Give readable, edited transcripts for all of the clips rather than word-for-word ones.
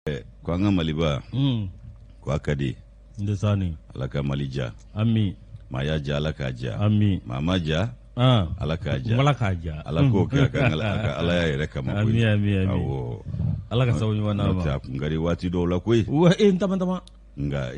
Ko an ka Maliba ko a ka di. Ndesani. Ala ka Mali diya. Ami. Maa y'a diya, Ala k'a diya. Ami. Maa ma diya, Ala k'a diya. Ala k'a diya. Ala k'o kɛ a ka Alaya yɛrɛ kama koyi. Ami, ami, ami. Awɔ. Ala ka sababu ɲuman d'an ma. N'o tɛ a kun ka di waati dɔw la koyi. Wa e n tama tama. Nka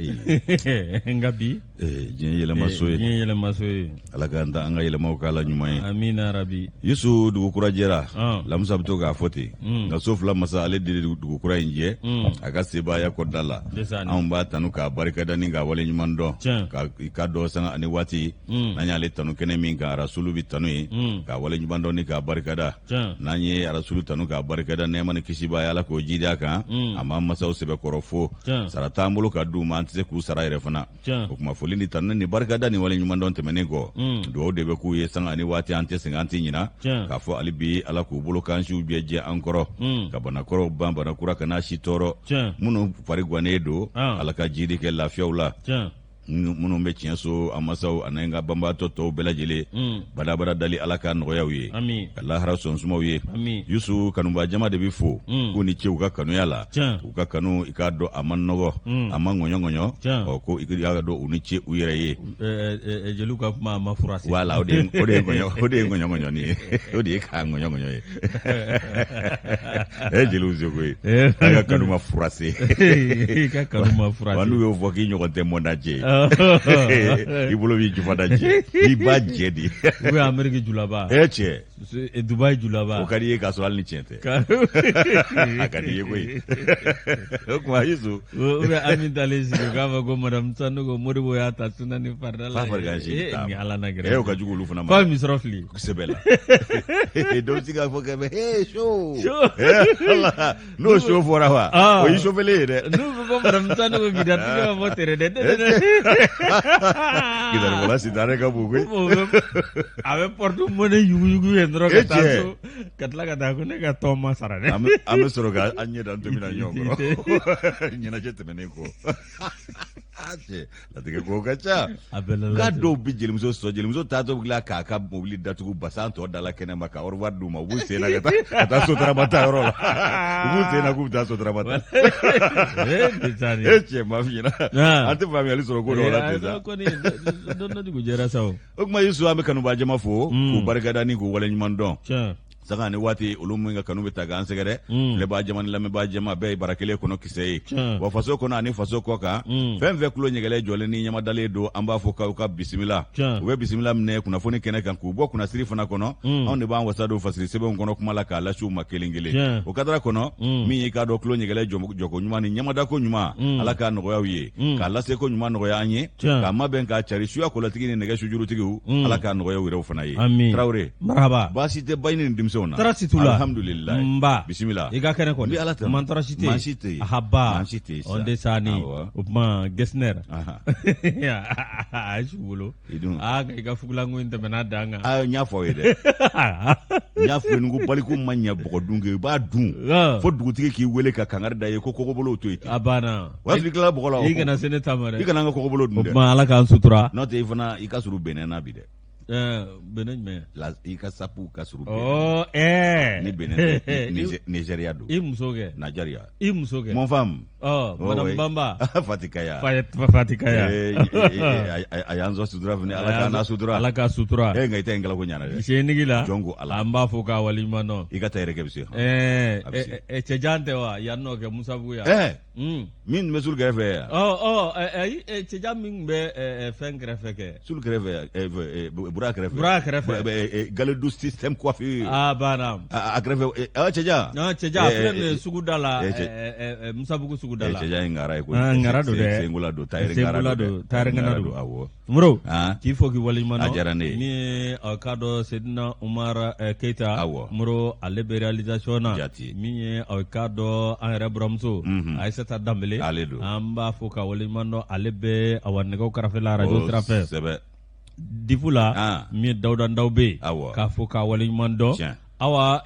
nka bi diɲɛ yɛlɛmaso ye, diɲɛ yɛlɛmaso ye. Ala k'an ta an ka yɛlɛmaw k'a la ɲuman ye. Amina rabi. Yusu, dugu kura jɛra. Lamusa bɛ to k'a fɔ ten, nka so fila masa, ale de dugu kura in jɛ a ka sebaaya kɔnɔna la. Anw b'a tanu k'a barikada ni k'a waleɲuman dɔn ka ka dɔ sanga ani waati. N'an y'ale tanu kɛnɛ min kan, Arasulu bɛ tanu ye k'a waleɲuman dɔn ni k'a barikada. N'an ye Arasulu tanu k'a barikada, nɛɛma ni kisi b'a ye, Ala k'o jidi a kan. A m'an masaw sɛbɛkɔrɔ fo. Sara t'an bolo ka d'u ma, an tɛ se k'u sara yɛrɛ fana. O kuma, foli ni tanu ni barikada ni waleɲuman dɔn tɛmɛnen kɔ, dugawu de bɛ k'u ye sanga ani waati. An tɛ sɛgɛn, an tɛ ɲina k'a fɔ hali bi, Ala k'u bolo kansiw bɛɛ jɛ an kɔrɔ, ka banakɔrɔw ban, banakura kana si tɔɔrɔ. Minnu fari gannen don, Ala ka jidi kɛ lafiyaw la. Minnu bɛ tiɲɛ so, an masaw ani ka banbaatɔ tɔw bɛɛ lajɛlen, badabada dali, Ala ka nɔgɔyaw ye, ka lahara sɔnsumaw ye. Yusu, kanuba jama de bɛ fo k'u ni ce u ka kanuya la. U ka kanu, i k'a dɔn a ma nɔgɔ, a ma ŋɔɲɔ ŋɔɲɔ. Ɔ ko i k'a dɔn u ni ce u yɛrɛ ye. Jeliw ka kuma, a ma furase. Wala, o de ye ŋɔɲɔ, o de ye ŋɔɲɔ ŋɔɲɔni ye, o de ye k'a ŋɔɲɔ ŋɔɲɔ ye. E jeliw seko ye, an ka kanu ma furase. I ka kanu ma furase. Wa n'u y'o fɔ k'i ɲɔgɔn tɛ mɔnda jɛ ye, i bolo b'i jufada jɛ, i b'a jɛ de. Ou bien Amérique julaba. E cɛ. Dubaï julaba. O ka di i ye k'a sɔrɔ hali ni tiɲɛ tɛ, a ka di i ye koyi. O tuma Yusu. Ou bien Ami dalen sigi k'a fɔ ko madame Sanogo Modibo y'a ta suna ni farida la. Fa farigan si t'a. Ni Ala na gɛrɛ. E o ka jugu olu fana ma. F'a misɔrɔ fili. Sɛbɛ la. Dɔw bɛ se k'a fɔ kɛ he so. Ala, n'o so fɔra wa, o y'i sofɛlen ye dɛ. N'u ko ko madame Sanogo gidaritigi b'a fɔ tere dɛ. Gidaribɔla sitanɛ ka bon koyi. A bɛ porte monnaie yuguyugu yen dɔrɔn ka taa so, ka tila ka taa ko ne ka tɔn ma sara dɛ. An bɛ sɔrɔ ka an ɲɛ da ntomi na ɲɔgɔn kɔrɔ ɲɛnajɛ tɛmɛnen kɔ. Cɛ, latigɛ ko ka ca. K'a dɔw bɛ jelimuso sɔn, jelimuso taatɔ bɛ tila k'a ka mobili datugu basan tɔ da la kɛnɛ ma, ka au revoir d'u ma. U b'u sen na ka taa sotarama ta yɔrɔ la, u b'u sen na k'u bɛ taa sotarama ta. E cɛ, ma f'i ɲɛna, an tɛ faamuyali sɔrɔ ko dɔw la ten sa. Don dɔ dugu jɛra sa o. O tuma Yusu, an bɛ kanubaa jama fo k'u barikada ni k'u waleɲuman dɔn sanga ni waati. Olu min ka kanu bɛ ta k'an sɛgɛrɛ, filɛbaa jama ni lamɛnbaa jama bɛɛ ye bara kelen kɔnɔ kisɛ ye. Wa faso kɔnɔ ani faso kɔ kan, fɛn fɛn tulo ɲɛgɛlɛ jɔlen ni ɲamadalen don, an b'a fɔ k'aw ka bisimila. U bɛ bisimila minɛ kunnafoni kɛnɛ kan k'u bɔ kunnasiri fana kɔnɔ. Anw de b'an wasa don fasiri sɛbɛnw kɔnɔ kuma la k'a lase u ma kelen kelen. O kadara kɔnɔ, min y'i k'a dɔn tulo ɲɛgɛlɛ jɔko ɲuman ni ɲamadako ɲuman, Ala k'a nɔgɔya u ye, k'a lase ko ɲuman nɔgɔya an ye, k'a mabɛn k'a cari suya kolatigi ni nɛgɛ sujurutigiw, Ala k'a nɔgɔya u yɛrɛw fana ye. Tarawele. Marhaba. Baasi tɛ ba ni denmisɛnw na? Tɔɔrɔ si t'u la. Alhamdulilayi. Nba. Bisimila. I ka kɛnɛ kɔni. N bɛ Ala tanu. Man tɔɔrɔ si tɛ yen. Maa si tɛ yen. Ahaba. Maa si tɛ yen sa. On de sani. Awɔ. O tuma Gesner. A ye su bolo. I dun. Aa, i ka fugulanko in tɛmɛna dan kan. Aa, n y'a fɔ aw ye dɛ. N y'a fɔ ye ko baliko ma ɲɛ bɔgɔ dun kɛ, i b'a dun. Fo dugutigi k'i wele ka kangari da i ye ko kɔgɔbolow to yen. A banna. O y'a sɔrɔ i tilala bɔgɔ la. I kana se ne ta ma dɛ. I kana an ka kɔgɔbolo dun dɛ. O tuma Ala k'an sutura. N'o tɛ, i fana i ka surun Benin na bi dɛ. Benin jumɛn? I ka sapu ka surun. Ɔ ɛɛ. Ni Benin tɛ, Nigeria don. I muso kɛ. Nigeria. I muso kɛ. Mon femme. Ɔ madame Bamba. Fatikaya. Fatikaya. A y'an sɔn sutura fana, Ala k'an n'a sutura. Ala ka sutura. E nka i ta in galako ɲana dɛ. Senigi la. Jɔn ko Ala. An b'a fɔ k'a waleɲuman dɔn. I ka taa yɛrɛ kɛ bɛ se. Ɛɛ cɛjan tɛ wa yan nɔ kɛ Musabugu yan. Ɛɛ. Min tun bɛ sulu kɛrɛfɛ yan. Ɔ ɔ ayi, cɛjan min tun bɛ fɛn kɛrɛfɛ kɛ. Sulu kɛrɛfɛ, Bura kɛrɛfɛ. Bura kɛrɛfɛ. Galedu système coiffure. A banna. A kɛrɛfɛ, cɛjan. Cɛjan a filɛ nin ye sugu da la, Musabugu sugu da la. Cɛjan ye ŋara ye koyi. Ŋara don dɛ. Senkola don, tayɛri ŋara don. Tayɛri ŋara don, awɔ. Moro, k'i fo k'i waleɲuman dɔn. A diyara ne ye. Min ye a k'a dɔn Sedina Umar Keyita. Awɔ. Moro, ale bɛ réalisation na. Jati. Min ye a k'a dɔn an yɛrɛ buramuso. Ayisata Danbele. Ale don. An b'a fo ka waleɲuman dɔn, ale bɛ awa nɛgɛw karafe la arajo sira fɛ. Kosɛbɛ. Difu la. Min ye Dawuda Ndaw bɛ yen. Awɔ. K'a fo k'a waleɲuman dɔn. Tiɲɛ. Awa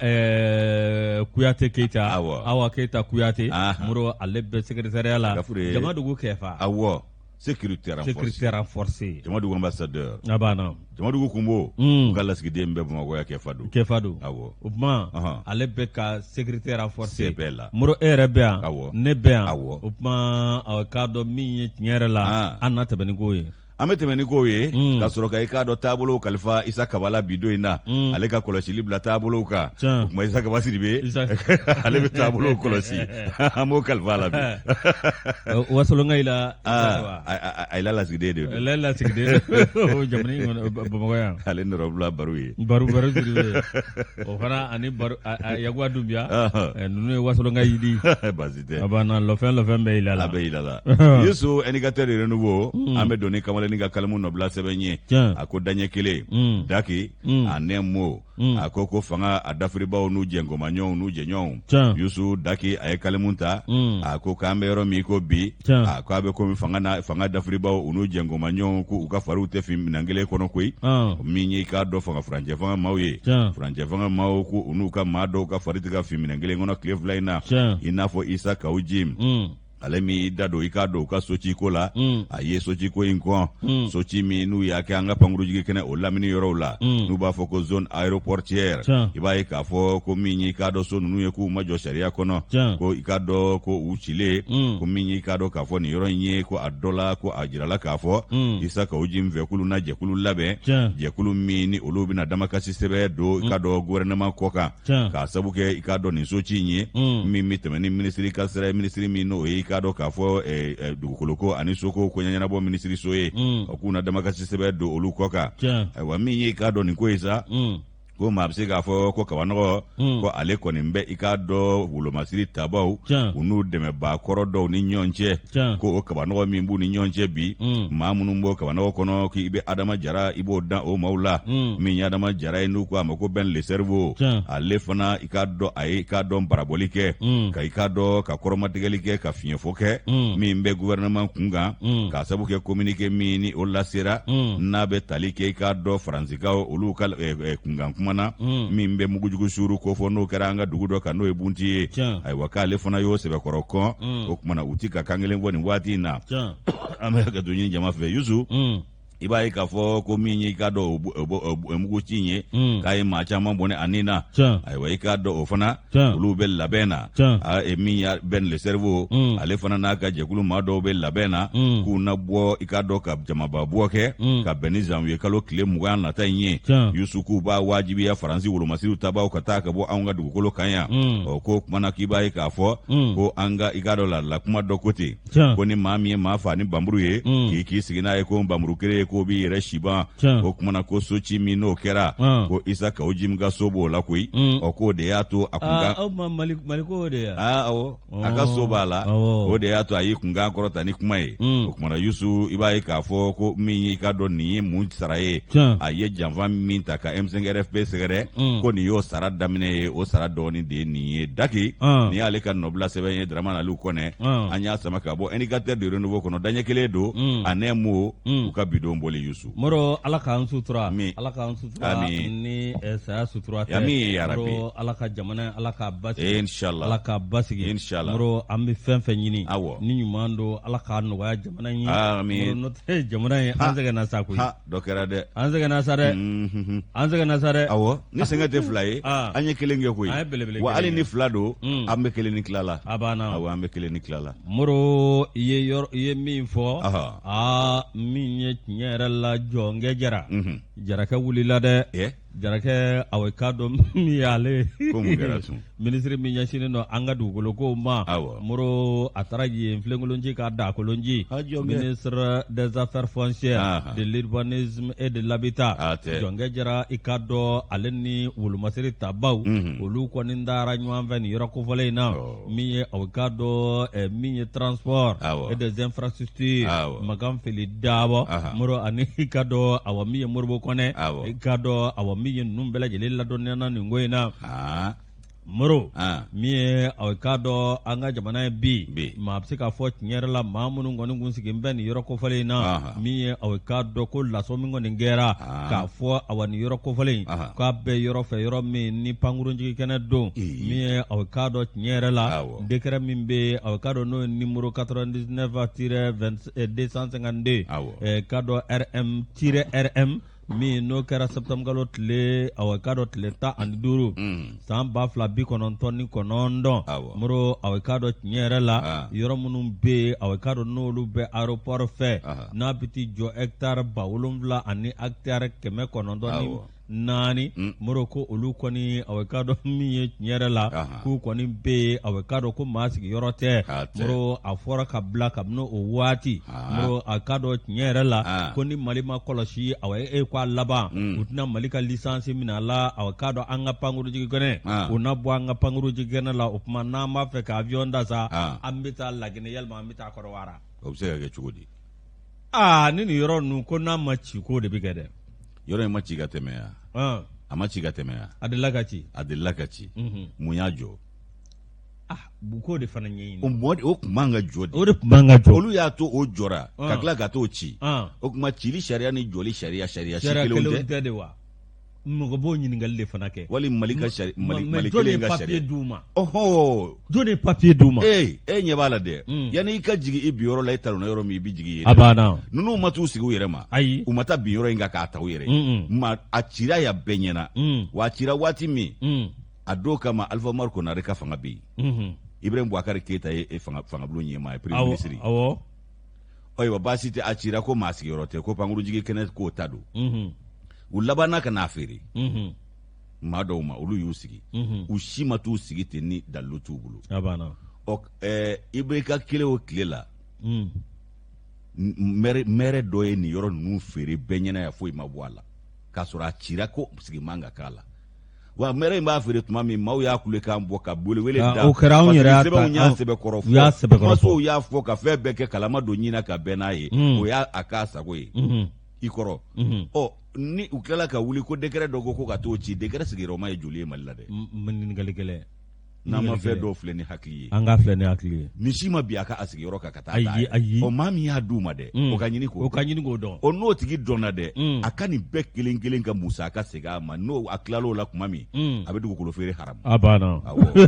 Kuyate Keyita. Awɔ. Awa Keyita Kuyate. Moro, ale bɛ secrétariat la. Gafure. Jamadugu Kɛfa. Awɔ. Sécurité renforcée. Sécurité renforcée. Jamadugu ambassadeur. A banna. Jamadugu kunbo. U ka lasigiden bɛ Bamakɔ yan Kɛfa don. Kɛfa don. Awɔ. O tuma ale bɛ ka sécurité renforcée. Se bɛɛ la. Moro e yɛrɛ bɛ yan. Awɔ. Ne bɛ yan. Awɔ. O tuma a k'a dɔn min ye tiɲɛ yɛrɛ la. An na tɛmɛ ni ko ye. An bɛ tɛmɛ ni kow ye ka sɔrɔ ka i k'a dɔn taabolow kalifa Isa Kaba la bi don in na, ale ka kɔlɔsili bila taabolow kan. O tuma Isa Kaba Sidibe, ale bɛ taabolow kɔlɔsi, an b'o kalifa a la bi. Wasolonka i la. A la lasigiden de don. Ale lasigiden o jamana in kɔnɔ Bamakɔ yan. Ale nɔrɔbila baro ye. Baro baro Sidibe o fana ani baro Yakuba Dunbiya ninnu ye Wasolonka yidi. Baasi tɛ. A banna lɔfɛn lɔfɛn bɛɛ y'i la. A bɛɛ y'i la. Yusu indicateur de renouveau, an bɛ don ni kamalen ka kalimu nɔbila sɛbɛn ye. A ko daɲɛ kelen daki en un mot. A ko ko fanga a dafiribaw n'u jɛnkomaɲɔgɔnw n'u jɛɲɔgɔnw. Yusu Daki a ye kalimu ta. A ko k'an bɛ yɔrɔ min ko bi, a ko a bɛ komi fanga na fanga dafiribaw u n'u jɛnkomaɲɔgɔnw ko u ka fariw tɛ fin minɛn kelen kɔnɔ koyi. Min ye i k'a dɔn fanga furancɛ fanga maaw ye, furancɛ fanga maaw ko u n'u ka maa dɔw ka fari tɛ ka fin minɛn kelen kɔnɔ tile fila in na, i n'a fɔ Isa Kawu Jim. Ale min y'i da don i k'a dɔn u ka sociko la, a ye sociko in kɔn, soci min n'u y'a kɛ an ka pankurujigi kɛnɛ o lamini yɔrɔw la, n'u b'a fɔ ko zone aéroportière. I b'a ye k'a fɔ ko min y'i k'a dɔn so ninnu ye k'u ma jɔ sariya kɔnɔ, ko i k'a dɔn ko u cilen, ko min y'i k'a dɔn k'a fɔ nin yɔrɔ in ye ko a dɔ la ko a jirala k'a fɔ Isa Kawu Jim fɛ k'olu na jɛkulu labɛn, jɛkulu min ni olu bɛna damakasi sɛbɛn don i k'a dɔn gouvernement kɔ kan, k'a sabu kɛ i k'a dɔn nin soci in ye min bɛ tɛmɛ ni minisiri ka sira ye, minisiri min n'o ye i k'a dɔn k'a fɔ dugukoloko ani soko ko ɲɛnabɔ minisiriso ye, o k'u na damakasi sɛbɛn don olu kɔ kan. Ayiwa min ye i k'a dɔn nin ko ye sa, ko maa bɛ se k'a fɔ ko kabanɔgɔ ko ale kɔni bɛ i k'a dɔn wolomasiri tabaw u n'u dɛmɛbaa kɔrɔ dɔw ni ɲɔgɔn cɛ, ko o kabanɔgɔ min b'u ni ɲɔgɔn cɛ bi, maa minnu b'o kabanɔgɔ kɔnɔ k'i bɛ Adama Jara i b'o dan o maaw la. Min ye Adama Jara ye n'u ko a ma ko Ben le cerveau, ale fana i k'a dɔn a ye i k'a dɔn barabɔli kɛ, ka i k'a dɔn ka kɔrɔmatigɛli kɛ, ka fiɲɛfɔ kɛ min bɛ gouvernement kun kan, k'a sabu kɛ communiqué min ni o lasera n'a bɛ tali kɛ i k'a dɔn Faransikaw olu ka kunkan kuma na, min bɛ mugujugu suuru ko fɔ n'o kɛra an ka dugu dɔ kan n'o ye Bunti ye. Ayiwa k'ale fana y'o sɛbɛkɔrɔ kɔn, o kumana u ti ka kan kelen fɔ nin waati in na. An bɛ hakɛ to ɲini jama fɛ. Yusu, i b'a ye k'a fɔ ko min ye i k'a dɔn mugu ci in ye k'a ye maa caman bɔnɛ a nin na. Ayiwa i k'a dɔn o fana olu bɛ labɛn na. Min ye Ben le cerveau, ale fana n'a ka jɛkulu maa dɔw bɛ labɛn na k'u na bɔ i k'a dɔn ka jamaba bɔ kɛ ka bɛn ni janvier kalo tile 20 nata in ye. Yusu k'u b'a wajibiya Faransi wolomasiriw tabaw ka taa ka bɔ anw ka dugukolo kan yan. Ɔ ko kumana k'i b'a ye k'a fɔ ko an ka i k'a dɔn laadala kuma dɔ ko ten, ko ni maa min ye maa fa ni banburu ye k'i sigi n'a ye ko banburu kere ye k'o b'i yɛrɛ siban. O kumana ko soci min n'o kɛra ko Isa Kawu Jim ka so b'o la koyi. Ɔ k'o de y'a to a kunkan aw ma Maliko de ya. Awɔ, a ka so b'a la, o de y'a to a y'i kunkan kɔrɔta ni kuma ye. O kumana Yusu i b'a ye k'a fɔ ko min y'i ka dɔn nin ye mun sara ye, a ye janfa min ta ka M5 RFP sɛgɛrɛ, ko nin y'o sara daminɛ ye, o sara dɔɔnin de ye nin ye. Daki nin y'ale ka nɔbila sɛbɛn ye Dramane Aliyu Kɔnɛ, an y'a sama ka bɔ indicateur de renouveau kɔnɔ, daɲɛ kelen don en un mot u ka bidon bɔli. Yusu Moro, Ala k'an sutura, Ala k'an sutura ni saya sutura tɛ. Amin ya Rabbi. Ala ka jamana Ala k'a basigi, inshallah. Ala k'a basigi, inshallah. Moro, an bɛ fɛn fɛn ɲini ni ɲuman don, Ala k'a nɔgɔya jamana in ye. Amin. N'o tɛ jamana in an sɛgɛnna sa koyi. Dɔ kɛra dɛ, an sɛgɛnna sa dɛ, an sɛgɛnna sa dɛ. Awɔ, ni sɛgɛn tɛ fila ye, an ye kelen kɛ koyi. Wa hali ni fila don, an bɛ kelen ni tila la. A banna. Awɔ, an bɛ kelen ni tila la. Moro, i ye min fɔ, aa min ye tiɲɛ yɛrɛ la, jɔnkɛ Jara, Jarakɛ wulila dɛ. Jarakɛ awɔ k'a dɔn min y'ale minisiri min ɲɛsinnen don an ka dugukolo kow ma. Moro, a taara yen filenkolonci ka dakolonci, ministre des affaires foncières, de l'urbanisme et de l'habitat, jɔnkɛ Jara i k'a dɔn ale ni wolomasiri tabaw olu kɔni taara ɲɔgɔn fɛ nin yɔrɔ kofɔlen in na. Min ye aw k'a dɔn min ye transport et des infrastructures, Makan Fili Dabo, Moro, ani i k'a dɔn awa min ye Moribo Kɔnɛ, i k'a dɔn awa min ye ninnu bɛɛ lajɛlen ladɔnniyana nin ko in na. Moro min ye aw k'a dɔn an ka jamana ye bi maa bɛ se k'a fɔ tiɲɛ yɛrɛ la maa minnu kɔni kun sigilen bɛ nin yɔrɔ kofɔlen in na min ye aw k'a dɔn ko lasɔmi kɔni kɛra k'a fɔ awa nin yɔrɔ kofɔlen in k'a bɛ yɔrɔ fɛ yɔrɔ min ni pankurunjigin kɛnɛ don min ye aw k'a dɔn tiɲɛ yɛrɛ la décret min bɛ aw k'a dɔn n'o ye numéro 99 tiret 252 k'a dɔn RM tiret RM min n'o kɛra sɛtanburukalo tile aw k'a dɔn tile 15 san 2099 Moro aw k'a dɔn tiɲɛ yɛrɛ la yɔrɔ minnu bɛ yen aw k'a dɔn n'olu bɛ aéroport fɛ n'a bɛ t'i jɔ hectare 7000 ani hectare 904 Moro ko olu kɔni aw k'a dɔn min ye tiɲɛ yɛrɛ la k'u kɔni bɛ yen aw k'a dɔn ko maa sigiyɔrɔ tɛ Moro a fɔra ka bila kabini o waati Moro a k'a dɔn tiɲɛ yɛrɛ la ko ni Mali ma kɔlɔsi awa e ko a laban u tɛna Mali ka licence minɛ a la aw k'a dɔn an ka pankurunjigin kɛnɛ u na bɔ an ka pankurunjigin kɛnɛ la o tuma n'an b'a fɛ ka avion ta sa an bɛ taa Laginɛ yalima an bɛ taa Kɔrɔwara o bɛ se ka kɛ cogo di aa ni nin yɔrɔ ninnu ko n'a ma ci k'o de bɛ kɛ dɛ yɔrɔ in ma ci ka tɛmɛ yan a ma ci ka tɛmɛ yan a delila ka ci a delila ka ci mun y'a jɔ ah u k'o de fana ɲɛɲini o mɔ o tun man ka jɔ de o de tun man ka jɔ olu y'a to o jɔra ka tila ka t'o ci o tuma cili sariya ni jɔli sariya sariya si kelenw tɛ de wa mɔgɔ b'o ɲininkali de fana kɛ wali mali ka sari mali mali kelen ka sariya jɔn ye papier d'u ma ɔhɔ jɔn ye papier d'u ma ee e ɲɛ b'a la dɛ yanni i ka jigin i binyɔrɔ la i talonna yɔrɔ min i bɛ jigin yen a banna ninnu ma t'u sigi u yɛrɛ ma ayi u ma taa bin yɔrɔ in kan k'a ta u yɛrɛ ye ma a cira yan bɛɛ ɲɛna wa a cira waati min a don kama Alifa Umaru Konare ka fanga bɛ yen Ibrahim Boubacar Keita ye fangabulon ɲɛmaa ye premier ministre awɔ ayiwa baasi tɛ a cira ko maa sigiyɔrɔ tɛ ko pankurunjigin kɛnɛ k'o ta don u labanna ka n'a feere maa dɔw ma olu y'u sigi u si ma t'u sigi ten ni dalilu t'u bolo a banna ɔ IBK kelen o tile la maire dɔ ye nin yɔrɔ ninnu feere bɛɛ ɲɛna yan foyi ma bɔ a la k'a sɔrɔ a cira ko sigi man ka k'a la wa maire in b'a feere tuma min maaw y'a kulekan bɔ ka welewele da o kɛra anw yɛrɛ y'a sɛbɛnw y'a sɛbɛkɔrɔ fɔ u y'a sɛbɛkɔrɔ fɔ kumasow y'a fɔ ka fɛn bɛɛ kɛ kalama don ɲin na ka bɛn n'a ye o y'a a k'a sago ye i kɔrɔ ɔ ni u tilala ka wuli ko décret dɔ ko ko ka t'o ci décret sigiyɔrɔma ye joli ye Mali la dɛ ɲininkali gɛlɛn n'an ma fɛn dɔw filɛ ni hakili ye an k'a filɛ ni hakili ye ni si ma bin a ka a sigiyɔrɔ kan ka taa ayi ayi ɔ maa min y'a d'u ma dɛ o ka ɲini k'o o ka ɲini k'o dɔn ɔ n'o tigi dɔnna dɛ a ka nin bɛɛ kelen kelen ka musaka segin a ma n'o a tilal'o la tuma min a bɛ dugukolo feere haramu a banna awɔ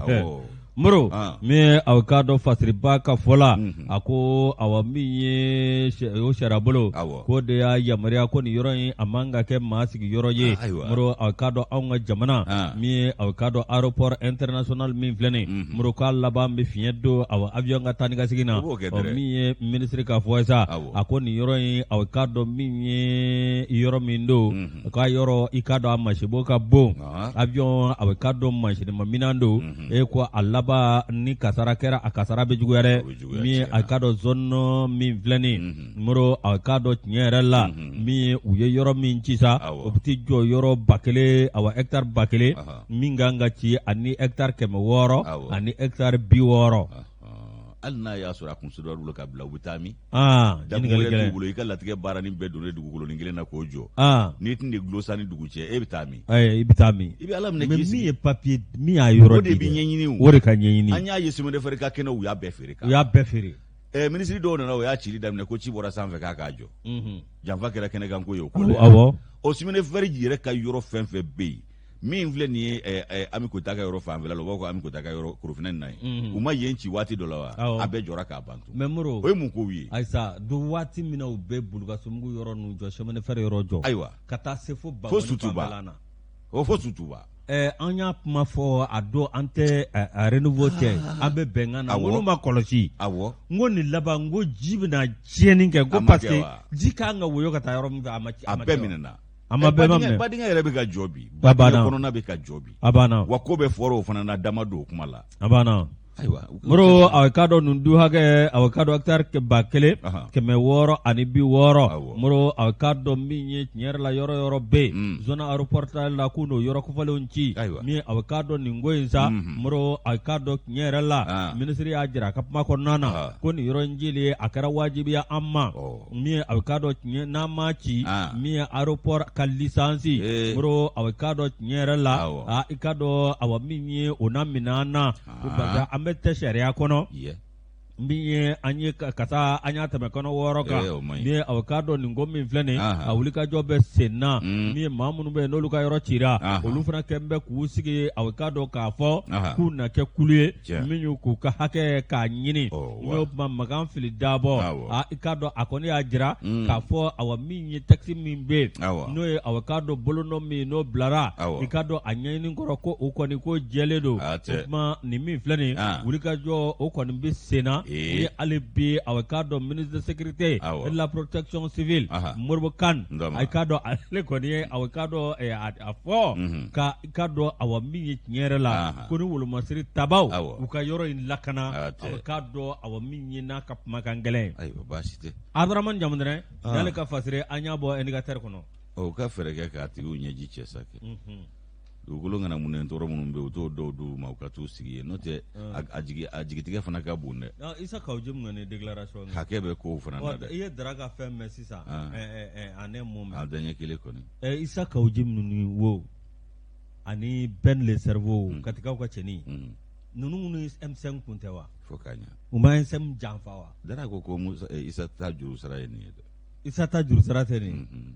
awɔ Moro Ah. min ye aw k'a dɔn fasiriba ka fɔ la a ko awa min ye o sariyabolo Awɔ. k'o de y'a yamaruya ko nin yɔrɔ in a man ka kɛ maa sigiyɔrɔ ye Ah, ayiwa. Moro aw k'a dɔn anw ka jamana Ah. min ye aw k'a dɔn aéroport international min filɛ nin ye Moro k'a laban bɛ fiɲɛ don awa avion ka taa ni ka segin na O b'o kɛ ɔ dɛrɛ. min ye minisiri ka fɔ ye sa Awɔ. a ko nin yɔrɔ in aw k'a dɔn min ye yɔrɔ min don k'a yɔrɔ i k'a dɔn a masibo ka bon Ah. avion a bɛ k'a dɔn mansinima minɛn don e ko a laban ni kasara kɛra a kasara bɛ juguya dɛ A bɛ juguya, min ye tiɲɛ a k'a dɔn zone min filɛ nin ye Moro a k'a dɔn tiɲɛ yɛrɛ la min ye u ye yɔrɔ min ci sa Awɔ. o bɛ t'i jɔ yɔrɔ 1000 awa hectare 1000 Aha. min kan ka ci ani hectare 600 Awɔ. ani hectare 60 hali n'a y'a sɔrɔ a kun sodɔ bolo ka bila u bɛ taa min aa dakun ɲininkali wɛrɛ t'u gɛlɛn bolo i ka latigɛ baara ni bɛɛ donnen dugukolonin kelen na k'o jɔ aa n'i tun de gulo san ni dugu cɛ e bɛ taa min i bɛ taa min i bɛ ala minɛ mais k'i min sigi ye papier min y'a yɔrɔ o de di bɛ dɛ, ɲɛɲini o o de ka ɲɛɲini an y'a ye chemin de fer ka kɛnɛ u y'a bɛɛ feere u y'a bɛɛ feere ɛ minisiri dɔw nana o y'a cili daminɛ ko ci bɔra sanfɛ k'a k'a jɔ janfa kɛra kɛnɛ kan ko ye o ko dɛ awɔ o chemin de fer yɛrɛ ka yɔrɔ fɛn fɛn bɛ yen min filɛ nin ye Ami Koyita ka yɔrɔ fanfɛla la u b'a fɔ ko Ami Koyita ka yɔrɔ Korofina nin na ye u ma yen ci waati dɔ la wa Awɔ. a bɛɛ jɔra k'a ban tun mais Moro o ye mun kow ye ayisa don waati min na u bɛ Bulukasobugu yɔrɔ ninnu jɔ chemin de fer yɔrɔ jɔ ayiwa ka taa se fo Fo Bankɔni Sutuba. fanfɛla na o fo Sutuba An y'a kuma fɔ a don an tɛ renouveau tɛ an bɛ bɛnkan na Awɔ. minnu ma kɔlɔsi awɔ n ko nin laban n ko ji bɛna tiɲɛni kɛ ko A ma parce kɛ que wa? ji kan ka woyo ka taa yɔrɔ min fɛ a ma a ma bɛɛ kɛ wa? minɛna A ma bɛɛ ma minɛ. Badingɛ yɛrɛ bɛ ka jɔ bi A banna. Badingɛ kɔnɔna bɛ ka jɔ bi A banna wa ko bɛɛ fɔra o fana na dama don o kuma la a banna Ayiwa, Moro, a k'a dɔn nin du hakɛ, a k'a dɔn hectare 1660. Moro, a k'a dɔn min ye tiɲɛ yɛrɛ la, yɔrɔ yɔrɔ bɛ yen zone aéroportuaire la, k'u n'o yɔrɔ kofɔlenw ci. Min a k'a dɔn nin ko in sa, Moro, a k'a dɔn tiɲɛ yɛrɛ la, minisiri y'a jira a ka kuma kɔnɔna na ko nin yɔrɔ in cili a kɛra wajibiya an ma. Min a k'a dɔn tiɲɛ n'an m'a ci, min ye aéroport ka licence, Moro, a k'a dɔn tiɲɛ yɛrɛ la, i k'a dɔn awa min ye o na minɛ an na, ko parce que an bɛ tɛ sariya kɔnɔ min ye an ye ka taa an y'a tɛmɛ kɔnɔ 6 kan. Min ye a k'a dɔn nin ko min filɛ nin, a wulikajɔ bɛ sen na. Min ye maa minnu bɛ yen n'olu ka yɔrɔ cira, olu fana kɛlen bɛ k'u sigi, a k'a dɔn k'a fɔ k'u na kɛ kulu ye min y'u k'u ka hakɛ k'a ɲini. N'o tuma Makan Fili Dabɔ, i k'a dɔn a kɔni y'a jira k'a fɔ awa min ye texte min bɛ yen, n'o ye a k'a dɔn bolonɔ min n'o bilara, i k'a dɔn a ɲɛɲini kɔrɔ, ko o kɔni ko jɛlen don. O tuma nin min filɛ nin, wulikajɔ o kɔni bɛ sen na ni hali bi a k'a dɔn ministre de sécurité et de la protection civile Modibo Kane, a k'a dɔn ale kɔni ye a k'a dɔn a fɔ ka i k'a dɔn awa min ye tiɲɛ yɛrɛ la, ko ni wolomasiri tabaw u ka yɔrɔ in lakana, a k'a dɔn awa min ye n'a ka kumakan gɛlɛn ye. Ayiwa, baasi tɛ. Abdramane Jamudɛrɛ n'ale ka fasiri an y'a bɔ indicateur kɔnɔ. U ka fɛɛrɛ kɛ k'a tigiw ɲɛji cɛ sa kɛ. Dugukolo ŋanamunen tɔɔrɔ minnu bɛ yen, u t'o dɔw d'u ma u ka t'u sigi yen, n'o tɛ a jigitigɛ fana ka bon dɛ. Isa Kawu Jim kɔni déclaration kɛ. Hakɛ bɛ kow fana na dɛ. I ye Dara ka fɛn mɛn sisan, en un mot mɛn. A daɲɛ kelen kɔni. Isa Kawu Jim ninnu wo ani Ben le cerveau, Katikaw ka cɛnin ninnu ni M5 kun tɛ wa? Fo k'a ɲɛ. U ma M5 janfa wa? Dara ko ko Musa Isa ta juru sara ye nin ye dɛ. Isa ta juru sara tɛ nin ye.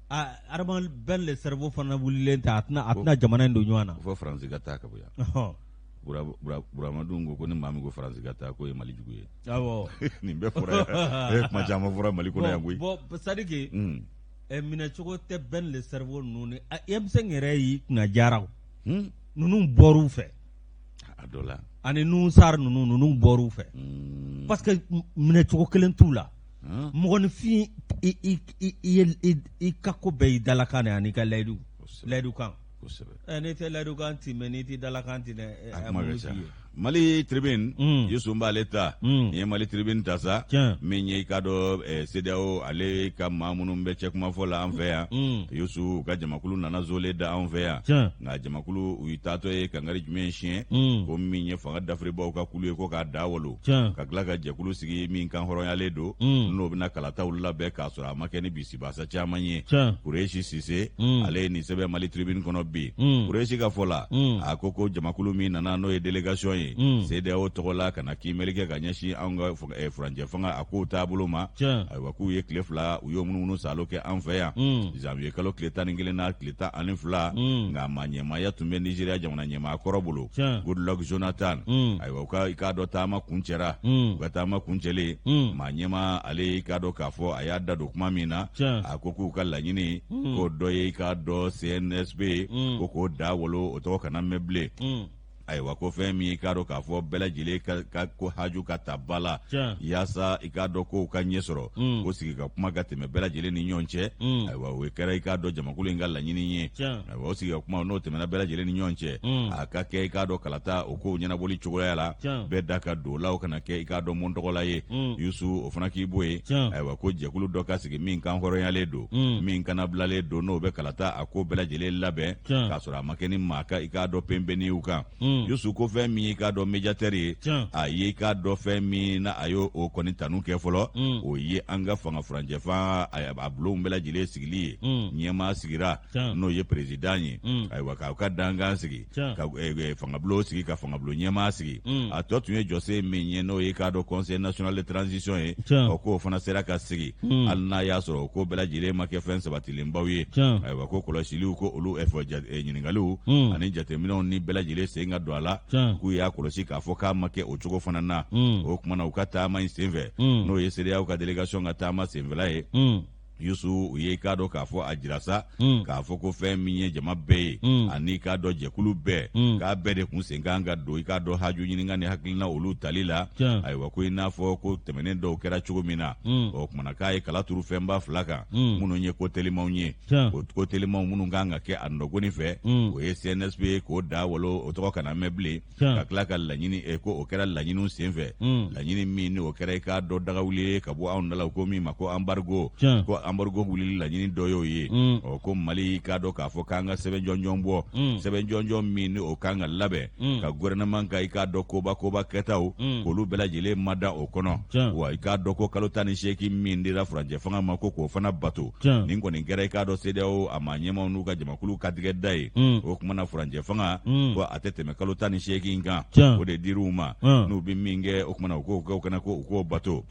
Adama Ben le cerveau fana wulilen tɛ, a tɛna jamana in don ɲɔgɔn na. Fo Faransi ka taa ka bɔ yan. Burama dun ko ni maa min ko Faransi ka taa, k'o ye Mali jugu ye. Nin bɛɛ fɔra yan, kuma caman fɔra Mali kɔnɔ yan koyi. Bon, c'est à dire que minɛcogo tɛ Ben le cerveau ninnu ni M5 yɛrɛ y'i kunna jara ninnu bɔr'u fɛ. A dɔ la. Ani Nusar ninnu bɔr'u fɛ. Parce que minɛcogo kelen t'u la. Mɔgɔninfin, i ka ko bɛɛ y'i dalakan de ani ka layidu layidukan. N'i tɛ layidukan timɛ, n'i t'i dalakan timɛ. A kuma ka ca. Mali Tribune, Yusu b'ale ta. Nin ye Mali Tribune ta sa, min ye i ka dɔn CEDEAO ale ka maa minnu bɛ cɛkumafɔ la an fɛ yan, Yusu, u ka jamakulu nana zole da anw fɛ yan. Nka jamakulu u taatɔ ye kangari jumɛn siɲɛ? Ko min ye fanga dafiribaw ka kulu ye, ko k'a da wolo, ka tila ka jɛkulu sigi min kan hɔrɔnyalen don, n'o bɛna kalataw labɛn k'a sɔrɔ a ma kɛ ni bisibasa caman ye. Kuresi Sise, ale ye nin sɛbɛn Mali Tribune kɔnɔ bi. Kuresi ka fɔ la, a ko ko jamakulu min nana, n'o ye délégation ye CEDEAO tɔgɔ la, ka na kiimɛli kɛ ka ɲɛsin anw ka furancɛ fanga a kow taabolo ma, ayiwa, k'u ye tile 2 u y'o munumunu salo kɛ an fɛ yan, janvier kalo tile 11 n'a tile 12. Nka maa ɲɛmaaya tun bɛ Nizeriya jamana ɲɛmaa kɔrɔ bolo, Goodluck Jonathan. Ayiwa, u ka i k'a dɔn taama kuncɛra. U ka taama kuncɛlen, maa ɲɛmaa ale i k'a dɔn k'a fɔ a y'a da don kuma min na, a ko k'u ka laɲini k'o dɔ ye i k'a dɔn CNSP, ko k'o da wolo, o tɔgɔ kana mɛn bilen. Ayiwa, ko fɛn min i k'a dɔn k'a fɔ bɛɛ lajɛlen ka ko haju ka ta ba la, yaasa i k'a dɔn kow ka ɲɛ sɔrɔ, ko sigi ka kuma ka tɛmɛ bɛɛ lajɛlen ni ɲɔgɔn cɛ. Ayiwa, o kɛra i k'a dɔn jamakulu in ka laɲini ye. Ayiwa, o sigi ka kuma n'o tɛmɛna bɛɛ lajɛlen ni ɲɔgɔn cɛ, a ka kɛ i k'a dɔn kalata o kow ɲɛnabɔli cogoya la, bɛɛ da ka don la, o kana kɛ i k'a dɔn mun tɔgɔla ye. Yusu, o fana k'i bɔ yen. Ayiwa, ko jɛkulu dɔ ka sigi min kan hɔrɔnyalen don, min kana bilalen don, n'o bɛ kalata a ko bɛɛ lajɛlen labɛn k'a sɔrɔ a ma kɛ ni maa ka i k'a dɔn penpenniw kan. Yusu, ko fɛn min i k'a dɔn médiateur ye, a ye i k'a dɔn fɛn min na a y'o o kɔni tanu kɛ fɔlɔ, o ye an ka fanga furancɛfan a bulonw bɛɛ lajɛlen sigili ye. Ɲɛmaa sigira, n'o ye président ye. Ayiwa, k'aw ka dankan sigi, ka fangabulon sigi, ka fangabulon ɲɛmaa sigi. A tɔ tun ye jɔsen min ye, n'o ye k'a dɔn Conseil national de transition ye, ɔ k'o fana sera ka sigi, hali n'a y'a sɔrɔ o ko bɛɛ lajɛlen ma kɛ fɛn sabatilenbaw ye. Ayiwa, ko kɔlɔsiliw, ko olu ɲininkaliw ani jateminɛw ni bɛɛ lajɛlen sen ka don a la, k'u y'a kɔlɔsi k'a fɔ k'a ma kɛ o cogo fana na. O kumana, u ka taama in senfɛ, n'o ye CEDEAO ka délégation ka taama senfɛla ye. Yusu u ye i k'a dɔn k'a fɔ a jira sa k'a fɔ ko fɛn min ye jama bɛɛ ye ani i k'a dɔn jɛkulu bɛɛ k'a bɛɛ de kun sen kan ka don i k'a dɔn haju ɲininka ni hakilina olu tali la. Ayiwa, ko i n'a fɔ ko tɛmɛnen dɔw kɛra cogo min na, o kumana k'a ye kala turu fɛnba fila kan minnu ye ko telimanw ye. O ko telimanw minnu kan ka kɛ a nɔgɔni fɛ, o ye CNSP k'o da walo, o tɔgɔ kana mɛn bilen, ka tila ka laɲini ko o kɛra laɲiniw senfɛ, laɲini min ni o kɛra i k'a dɔn dagawuli ye ka bɔ anw da la, ko min ma ko embargo, ko embargo wulili laɲini dɔ y'o ye. Ɔ, ko Mali k'a dɔn k'a fɔ k'an ka sɛbɛn jɔnjɔn bɔ, sɛbɛn jɔnjɔn min ni o kan ka labɛn ka gouvernement ka i k'a dɔn koba koba kɛtaw k'olu bɛɛ lajɛlen mada o kɔnɔ. Wa i k'a dɔn ko kalo 18 min dira furancɛ fanga ma, ko k'o fana bato. Nin kɔni kɛra i k'a dɔn CEDEAO a maa ɲɛmaaw n'u ka jamakulu katigɛ da ye. O kuma na, furancɛ fanga ko a tɛ tɛmɛ kalo 18 kan, o de dir'u ma. N'u bɛ min kɛ, o kumana u k'o kɛ, o kana ko u k'o bato.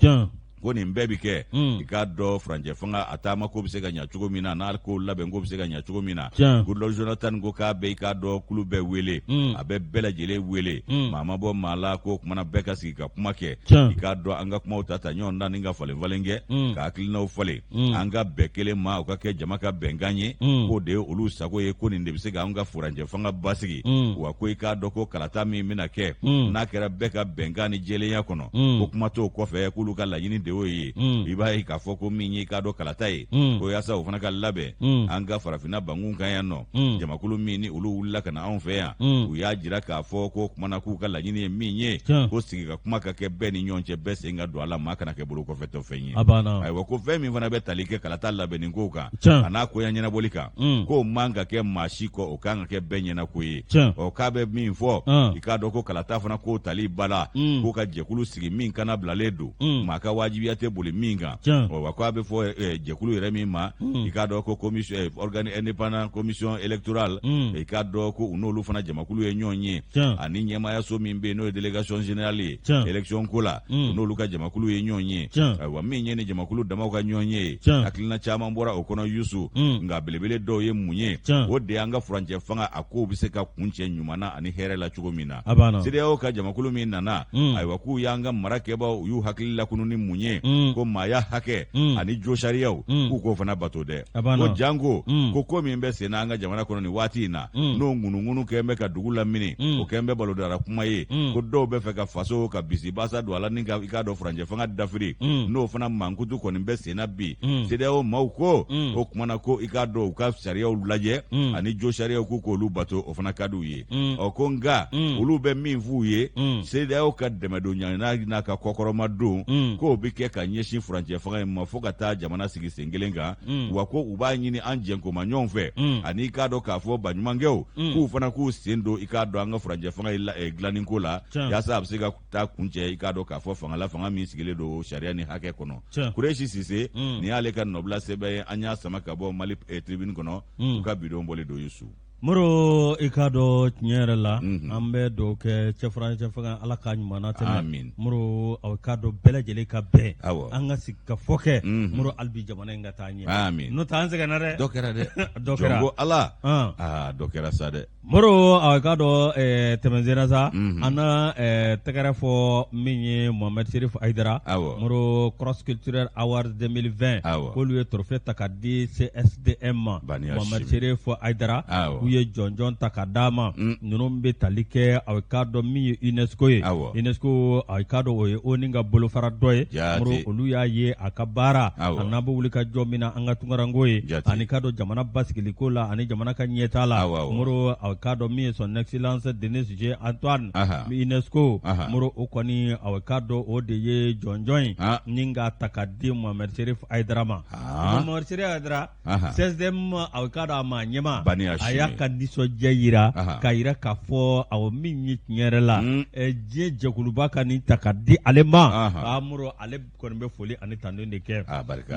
Ko nin bɛɛ bi kɛ i k'a dɔn furancɛ fanga a taama ko bɛ se ka ɲa cogo min na, n'a ko labɛn ko bɛ se ka ɲa cogo min na. Goodluck Jonathan ko k'a bɛ i k'a dɔn kulu bɛɛ wele, a bɛ bɛɛ lajɛlen wele, maa ma bɔ maa la, ko kumana bɛɛ ka sigi ka kuma kɛ, i k'a dɔn an ka kumaw ta ta ɲɔgɔn da ni ka falen falen kɛ, ka hakilinaw falen, an ka bɛn kelen ma, o ka kɛ jama ka bɛnkan ye, k'o de ye olu sago ye, ko nin de bɛ se k'an ka furancɛ fanga basigi. Wa ko i k'a dɔn ko kalata min bɛna kɛ, n'a kɛra bɛɛ ka bɛnkan ni jɛlenya kɔnɔ, ko kuma t'o kɔfɛ, k'olu ka laɲini de y'o ye. I b'a ye k'a fɔ ko min ye i k'a dɔn kalata ye, ko yaasa o fana ka labɛn an ka farafinna bankun kan yan nɔ, jamakulu min ni olu wulila ka na anw fɛ yan, u y'a jira k'a fɔ ko kumana k'u ka laɲini ye min ye, ko sigi ka kuma ka kɛ bɛɛ ni ɲɔgɔn cɛ, bɛɛ sen ka don a la, maa kana kɛ bolo kɔfɛtɔ fɛn ye. Ayiwa, ko fɛn min fana bɛ tali kɛ kalata labɛnni kow kan a n'a koɲa ɲɛnabɔli kan, k'o man ka kɛ maa si kɔ, o kan ka kɛ bɛɛ ɲɛna ko ye. Ɔ, k'a bɛ min fɔ, i k'a dɔn ko kalata fana ko tali ba la, k'u ka jɛkulu sigi min kana bilalen don, maa ka wajibiya tɛ boli min kan. Ɔ, wa k'a bɛ fɔ jɛkulu yɛrɛ min ma, i k'a dɔn ko commission organe indépendant commission électorale, i k'a dɔn ko u n'olu fana jamakulu ye ɲɔgɔn ye, ani ɲɛmaayaso min bɛ yen n'o ye délégation générale ye élection ko la, u n'olu ka jamakulu ye ɲɔgɔn ye. Ayiwa, min ye ni jamakulu damaw ka ɲɔgɔn ye, hakilina caman bɔra o kɔnɔ, Yusu. Nka belebele dɔw ye mun ye? O de y'an ka furancɛ fanga a kow bɛ se ka kuncɛ ɲuman na ani hɛrɛ la cogo min na. CEDEAO ka jamakulu min nana, ayiwa, k'u y'an ka mara kɛbaaw, u y'u hakili lakunu ni mun ye? Ko maaya hakɛ ani josariyaw, k'u k'o fana bato dɛ. Ko janko ko min bɛ sen na an ka jamana kɔnɔ nin waati in na, n'o ŋunuŋunu kɛn bɛ ka dugu lamini, o kɛn bɛ balodara kuma ye, ko dɔw bɛ fɛ ka faso ka bisibasa don a la ni ka i k'a dɔn furancɛ fanga dafiri, n'o fana mankutu kɔni bɛ sen na bi. CEDEAO maaw ko o kuma na ko i k'a dɔn u ka sariyaw lajɛ ani josariyaw, k'u k'olu bato, o fana ka d'u ye. Ɔ, ko nka olu bɛ min f'u ye, CEDEAO ka dɛmɛdon ɲana n'a ka kɔkɔrɔmadon, k'o bɛ kɛ ka ɲɛsin furancɛ fanga in ma fo ka taa jamana sigi sen kelen kan. Wa ko u b'a ɲini an jɛnkoma ɲɔgɔn fɛ, ani i k'a dɔn k'a fɔ baɲumankɛw, k'u fana k'u sen don i k'a dɔn an ka furancɛ fanga in dilanni ko la, yaasa a bɛ se ka taa kuncɛ i k'a dɔn k'a fɔ fanga la, fanga min sigilen don sariya ni hakɛ kɔnɔ. Kuresi Sise, nin y'ale ka nɔbila sɛbɛn ye, an y'a sama ka bɔ Mali Tribune kɔnɔ, u ka bidon bɔlen don, Yusu. Moro, i k'a dɔn tiɲɛ yɛrɛ la, an bɛ dugawu kɛ cɛfurancɛ fanga, Ala k'a ɲuman natɛmɛ. Amin. Moro, aw k'a dɔn bɛɛ lajɛlen ka bɛn, an ka sigi ka fɔ kɛ, Moro, hali bi jamana in ka taa ɲɛ. Amin. N'o tɛ an sɛgɛnna dɛ. Dɔ kɛra dɛ. Dɔ kɛra. Jɔn ko Ala. Aa, dɔ kɛra sa dɛ. Moro, a k'a dɔn tɛmɛn sa, an na tɛgɛrɛ fɔ min ye Mohamed Cherif Haidara. Moro, Cross Cultural Award 2020, k'olu ye trophée ta ka di CSDM ma. Mohamed Cherif Haidara, k'u ye jɔnjɔn ta ka d'a ma. Ninnu bɛ tali kɛ, a k'a dɔn min ye UNESCO ye. UNESCO, a k'a dɔn o ye ONU ka bolofara dɔ ye. Moro, olu y'a ye a ka baara a n'a bɛ wuli ka jɔ min na an ka tunkaranko ye, ani k'a dɔn jamana basigiliko la ani jamana ka ɲɛtaa la. Moro, a k'a dɔn min ye son excellence Denis G Antoine, UNESCO. Moro, o kɔni, a k'a dɔn o de ye jɔnjɔn ye ni k'a ta ka di Mohamed Cherif Haidara ma. Mohamed Cherif Haidara, CSDM, a k'a dɔn a maa ɲɛmaa, a y'a ka nisɔndiya jira k'a jira k'a fɔ awɔ, min ye tiɲɛ yɛrɛ la, diɲɛ jɛkuluba ka nin ta ka di ale ma. Moro, ale kɔni bɛ foli ani tanu de kɛ.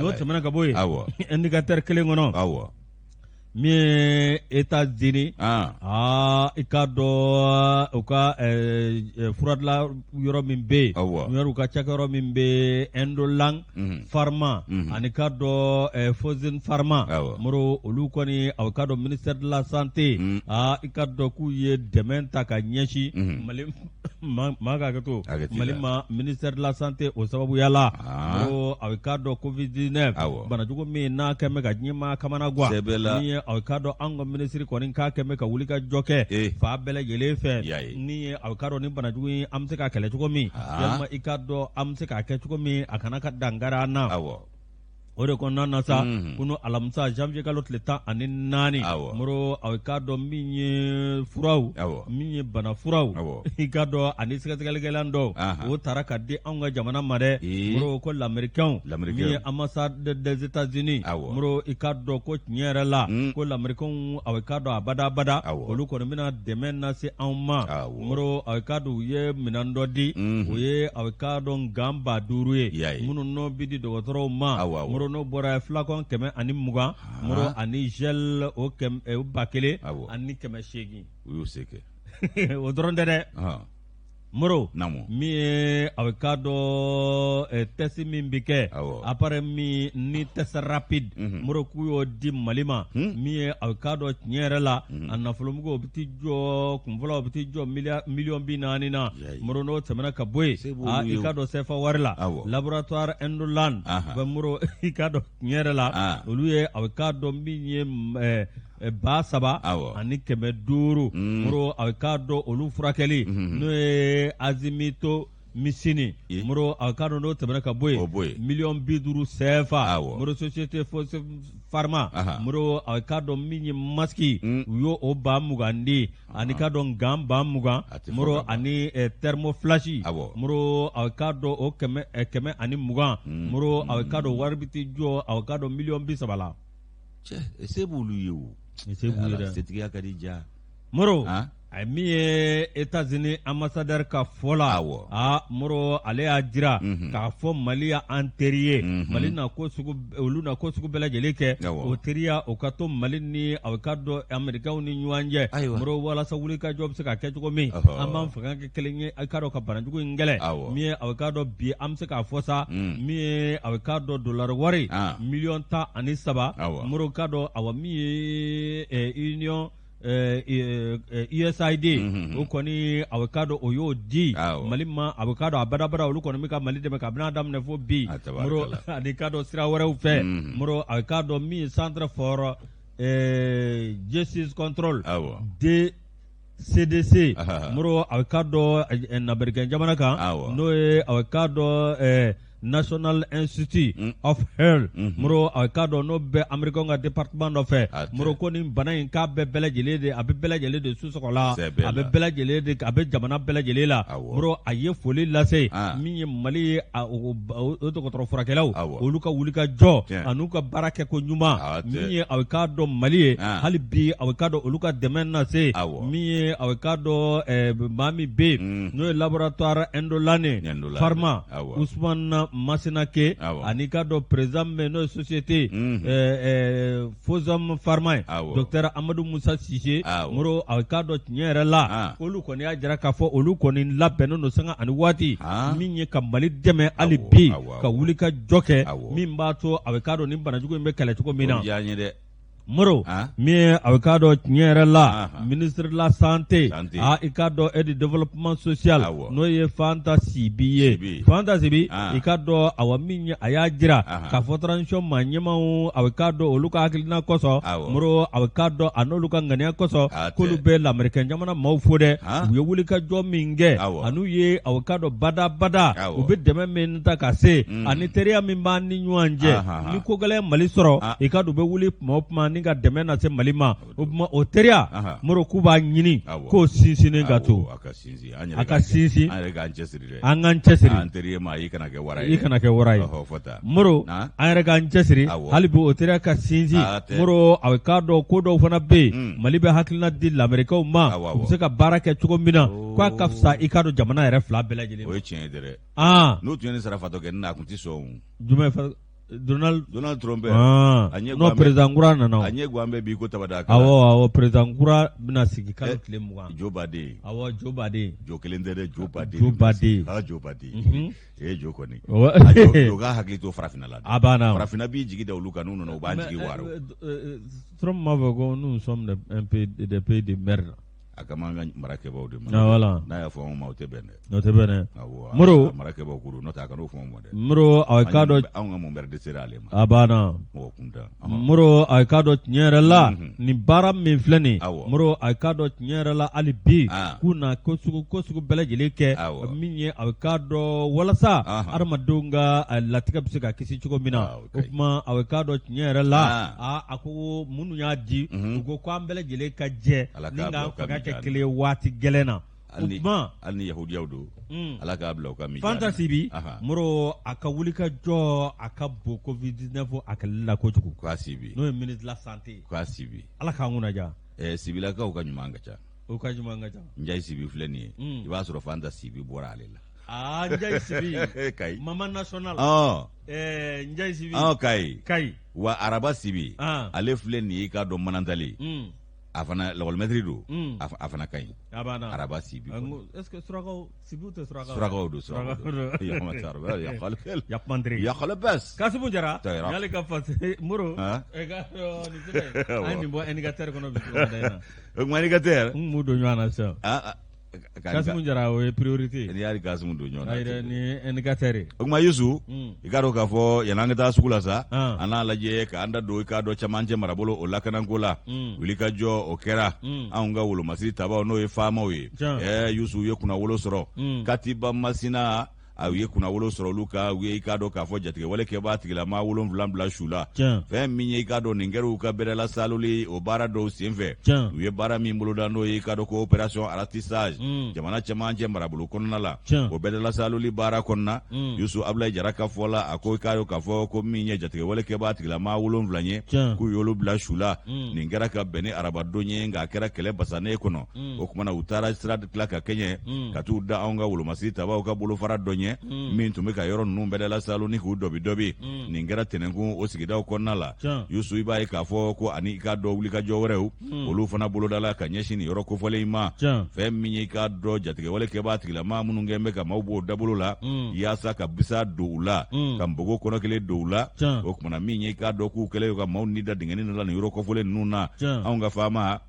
N'o tɛmɛna ka bɔ yen, Indicateur kelen kɔnɔ, min ye États-Unis, aa, i k'a dɔn u ka furadilan yɔrɔ min bɛ yen, yɔrɔ u ka cakɛyɔrɔ min bɛ Indolang Pharma ani k'a dɔn Fosun Pharma, Moro, olu kɔni, a k'a dɔn ministère de la santé, aa, i k'a dɔn k'u ye dɛmɛ ta ka ɲɛsin Mali. Maa ka hakɛ to Mali ma ministère de la santé o sababuya la Moro a k'a dɔn covid 19 banajugu min n'a kɛn bɛ ka diɲɛmaa kamana gan min ye a k'a dɔn an ka minisiri kɔni k'a kɛn bɛ ka wuli ka jɔ kɛ fan bɛɛ lajɛlen fɛ ni ye a k'a dɔn ni banajugu in an bɛ se k'a kɛlɛ cogo min walima i k'a dɔn an bɛ se k'a kɛ cogo min a kana ka dankari an na. O de kɔnɔna na sa kunu alamisa janvier kalo tile 14, Moro a k'a dɔn min ye furaw min ye bana furaw i k'a dɔn ani sɛgɛsɛgɛlikɛlan dɔw o taara ka di anw ka jamana ma dɛ Moro ko lamɛrikɛnw min ye ambassade des États-Unis Moro i k'a dɔn ko tiɲɛ yɛrɛ la ko lamɛrikɛnw a k'a dɔn abada abada olu kɔni bɛna dɛmɛ lase anw ma Moro a k'a dɔn u ye minɛn dɔ di o ye a k'a dɔn gants 5000 ye minnu n'o bɛ di dɔgɔtɔrɔw ma Moro n'o bɔra flacon 120 Moro ani gel o 1800. U y'u se kɛ. O dɔrɔn tɛ dɛ. Moro min ye a k'a dɔn test min bɛ kɛ appareil min ni test rapide Moro k'u y'o di Mali ma min ye a k'a dɔn tiɲɛ yɛrɛ la a nafolomugu o bɛ t'i jɔ kunfɔlɔ o bɛ t'i jɔ miliyɔn 40 na Moro n'o tɛmɛna ka bɔ yen i k'a dɔn CFA wari la laboratoire Indolan bɛ Moro i k'a dɔn tiɲɛ yɛrɛ la olu ye a k'a dɔn min ye 3500 Moro a k'a dɔn olu furakɛli n'o ye azithromycine Moro a k'a dɔn n'o tɛmɛna ka bɔ yen miliyɔn 50 CFA Moro société Pharma Moro a k'a dɔn min ye masque u y'o o 20 000 di ani k'a dɔn gants 20 000 Moro ani thermoflash Moro a k'a dɔn o 120 Moro a k'a dɔn wari bɛ t'i jɔ a k'a dɔn miliyɔn 30 la. Cɛ se b'olu ye o. Se b'u ye dɛ. Setigiya ka di ja. Moro a min ye États-Unis ambassadeur ka fɔ la aa Moro ale y'a jira k'a fɔ Mali y'an teri ye Mali na ko sugu olu na ko sugu bɛɛ lajɛlen kɛ o teriya o ka to Mali ni a k'a dɔn Américains ni ɲɔgɔn cɛ Moro walasa wulikajɔ bɛ se ka kɛ cogo min an b'an fanga kɛ kelen ye a k'a dɔn ka banajugu in kɛlɛ min ye a k'a dɔn bi an bɛ se k'a fɔ sa min ye a k'a dɔn dollar wari miliyɔn 13 Moro k'a dɔn awa min ye Union USAID o kɔni a k'a dɔn o y'o di Mali ma a k'a dɔn abadabada olu kɔni bɛ ka Mali dɛmɛ kabini a daminɛ fo bi Moro ani k'a dɔn sira wɛrɛw fɛ Moro a k'a dɔn min ye Centre for Disease Control de CDC Moro a k'a dɔn Lamerikɛn jamana kan n'o ye a k'a dɔn National Institute of Health Moro a k'a dɔn n'o bɛ Américain ka département dɔ fɛ Moro ko nin bana in k'a bɛ bɛɛ lajɛlen de a bɛ bɛɛ lajɛlen de susɔgɔla a bɛ bɛɛ lajɛlen de a bɛ jamana bɛɛ lajɛlen la Moro a ye foli lase min ye Mali ye o dɔgɔtɔrɔ furakɛlaw olu ka wulikajɔ an'u ka baara kɛko ɲuman min ye a k'a dɔn Mali ye hali bi a k'a dɔn olu ka dɛmɛ lase min ye a k'a dɔn maa min bɛ yen n'o ye laboratoire Indolane Pharma Ousmane Massenaké ani k'a dɔn président min n'o ye société Fosun Pharma ye docteur Amadou Moussa Cissé Moro a k'a dɔn tiɲɛ yɛrɛ la olu kɔni y'a jira k'a fɔ olu kɔni labɛnnen don sanga ani waati min ye ka Mali dɛmɛ hali bi ka wuli ka jɔ kɛ min b'a to a k'a dɔn ni banajugu in bɛ kɛlɛ cogo min na. Moro min ye a k'a dɔn tiɲɛ yɛrɛ la ministre de la santé aa i k'a dɔn et du développement social n'o ye Fanta Sibi ye Fanta Sibi i k'a dɔn awa min ye a y'a jira k'a fɔ transition maa ɲɛmaaw a k'a dɔn olu ka hakilina kosɔn Moro a k'a dɔn a n'olu ka ŋaniya kosɔn k'olu bɛ lamerikɛn jamana maaw fo dɛ u ye wulikajɔ min kɛ an'u ye a k'a dɔn badabada u bɛ dɛmɛ min ta ka se ani teriya min b'an ni ɲɔgɔn cɛ ni ko gɛlɛn Mali sɔrɔ i k'a dɔn u bɛ wuli tuma o tuma ni ka dɛmɛ lase Mali ma o tuma o teriya Moro k'u b'a ɲini k'o sinsinnen ka to a ka sinsin a ka sinsin an yɛrɛ k'an cɛsiri dɛ an k'an cɛsiri an teri ye maa ye i kana kɛ wara ye i kana kɛ wara ye Moro an yɛrɛ k'an cɛsiri hali bi o teriya ka sinsin Moro a k'a dɔn ko dɔw fana bɛ yen Mali bɛ hakilina di lamerikɛnw ma u bɛ se ka baara kɛ cogo min na k'a ka fisa i k'a dɔn jamana yɛrɛ fila bɛɛ lajɛlen o ye tiɲɛ ye dɛ n'o tun ye ne sara fatɔ kɛ ne na a tun tɛ sɔn jumɛn Donald Donald Trump a ɲɛ non président kura nana a ɲɛ gan bɛ bi ko tabada awɔ awɔ président kura bɛna sigi kalo tile 20 Joe Biden awɔ Joe Biden Joe kelen tɛ dɛ Joe Biden Joe Biden ah Joe Biden e Joe kɔni Joe ka hakili to farafinna la a banna farafinna b'i jigi da olu kan n'u nana u b'an jigi waaro Trump m'a fɔ ko nous sommes un pays des pays de merde. A ka an ka marakɛbaw de ma voilà n'a y'a fɔ anw ma o tɛ bɛn dɛ o tɛ bɛn dɛ awɔ Moro marakɛbaw ko don n'o tɛ a kan'o fɔ anw ma dɛ Moro a k'a dɔn anw ka mun bɛrɛ sera ale ma a banna mɔgɔ kuntan Moro a k'a dɔn tiɲɛ yɛrɛ la nin baara min filɛ nin Moro a k'a dɔn tiɲɛ yɛrɛ la hali bi k'u na ko sugu ko sugu bɛɛ lajɛlen kɛ min ye a k'a dɔn walasa hadamadenw ka latigɛ bɛ se ka kisi cogo min na o tuma a k'a dɔn tiɲɛ yɛrɛ la a ko minnu y'a di u ko ko an bɛɛ lajɛlen ka jɛ ni k'an fanga kɛ kelen ye waati gɛlɛn na o tuma hali ni yahudiyaw don ala k'a bila u ka mi Fanta Sibi Moro a ka wuli ka jɔ a ka bon covid 19 a kɛlɛli la kojugu k'a Sibi n'o ye ministre de la santé k'a Sibi ala k'an kunna diya Sibilakaw ka ɲuman ka ca o ka ɲuman ka ca Njayi Sibi filɛ nin ye i b'a sɔrɔ Fanta Sibi bɔra ale la aa Njayi Sibi Kayi Mama national Njayi Sibi Kayi Kayi wa Araba Sibi ale filɛ nin ye i k'a dɔn Manantali a fana lakɔlimɛtiri don a fana ka ɲi Araba Sibi est-ce que surakaw Sibiw tɛ surakaw surakaw don surakaw don bas Kasimu Jara y'ale ka fase Moro an ye nin bɔ indicateur kɔnɔ bi sɔgɔmada in na o tuma indicateur n b'u don ɲɔgɔn na sisan Kasimu Jara o ye priorité n'i y'ale Kasimu don ɲɔgɔn na ayi ni indicateur ye o tuma Yusu i k'a dɔn k'a fɔ yanni an ka taa sugu la sa an n'a lajɛ k'an da don i k'a dɔn camancɛ marabolo o lakanako la wulikajɔ o kɛra anw ka wolomasiri tabaw n'o ye faamaw ye ɛɛ Yusu ye kunnawolo sɔrɔ Katiba Masina u ye kunnawolo sɔrɔ olu ka u ye i k'a dɔn k'a fɔ jatigɛwale kɛbaa tigilamaa 7 bila su la fɛn min ye i k'a dɔn nin kɛra u ka bɛrɛla saloli o baara dɔw senfɛ u ye baara min boloda n'o ye i k'a dɔn ko opération ratissage jamana cɛmancɛ marabolo kɔnɔna la o bɛrɛla saloli baara kɔnɔna Yusu Abulayi Jara ka fɔ la a ko i k'a dɔn k'a fɔ ko min ye jatigɛwale kɛbaa tigilamaa 7 ye k'u y'olu bila su la nin kɛra ka bɛn ni arabadon ye nka a kɛra kɛlɛ basannen kɔnɔ o tuma na u taara sira tila ka kɛɲɛ ka t'u da anw ka wolomasiri tabaw ka bolofara dɔ ɲɛ min tun bɛ ka yɔrɔ ninnu bɛɛ lasalo ni k'u dɔbi dɔbi nin kɛra tɛnɛnkun o sigidaw kɔnɔna la Yusu i b'a ye k'a fɔ ko ani i k'a dɔn wulikajɔ wɛrɛw olu fana bolodala ka ɲɛsin nin yɔrɔ kofɔlen in ma fɛn min ye i k'a dɔn jatigɛwale kɛbaa tigilamaa minnu kɛn bɛ ka maaw b'o dabolo la yaasa ka bisa don u la ka npogo kɔnɔ kelen don u la o tuma na min ye i k'a dɔn k'u kɛlen ka maaw ni da dingɛnin dɔ la nin yɔrɔ kofɔlen ninnu na anw ka faama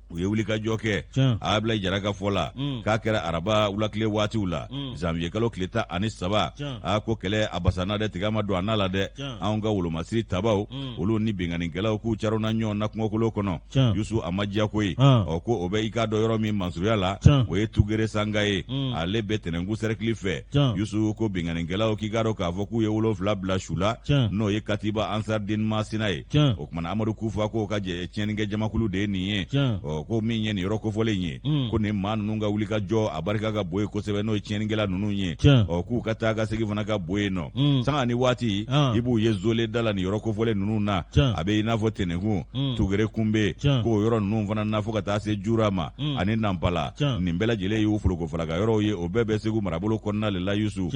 u ye wulikajɔ kɛ Abulayi Jara ka fɔ la k'a kɛra araba wulakile waatiw la zanwiye kalo tile 13 a ko kɛlɛ a basanna dɛ tiga ma don a na la dɛ anw ka wolomasiri tabaw olu ni binkannikɛlaw k'u caronna ɲɔgɔn na kungokolo kɔnɔ Yusu a ma diya koyi ɔ ko o bɛ i k'a dɔn yɔrɔ min mansurunya la o ye Tugere Sanga ye ale bɛ Tɛnɛnku sɛrɛkili fɛ Yusu ko binkannikɛlaw k'i k'a dɔn k'a fɔ k'u ye 7 bila su la n'o ye Katiba Ansardine Masina ye o tuma na Amadu Kufa k'o ka tiɲɛnikɛ jamakulu de ye nin ye ɔ ko min ye nin yɔrɔ kofɔlen ye ko nin maa ninnu ka wulikajɔ a barika ka bon yen kosɛbɛ n'o ye tiɲɛnikɛla ninnu ye ɔ k'u ka taa ka segin fana ka bon yen nɔ sanga ni waati i b'u ye zole da la nin yɔrɔ kofɔlen ninnu na a bɛ i n'a fɔ Tɛnɛnkun Tugere Kunbe k'o yɔrɔ ninnu fana na fo ka taa se Jura ma ani Nanpala nin bɛɛ lajɛlen y'u folokofalaka yɔrɔw ye o bɛɛ bɛ Segu marabolo kɔnɔna de la Yusu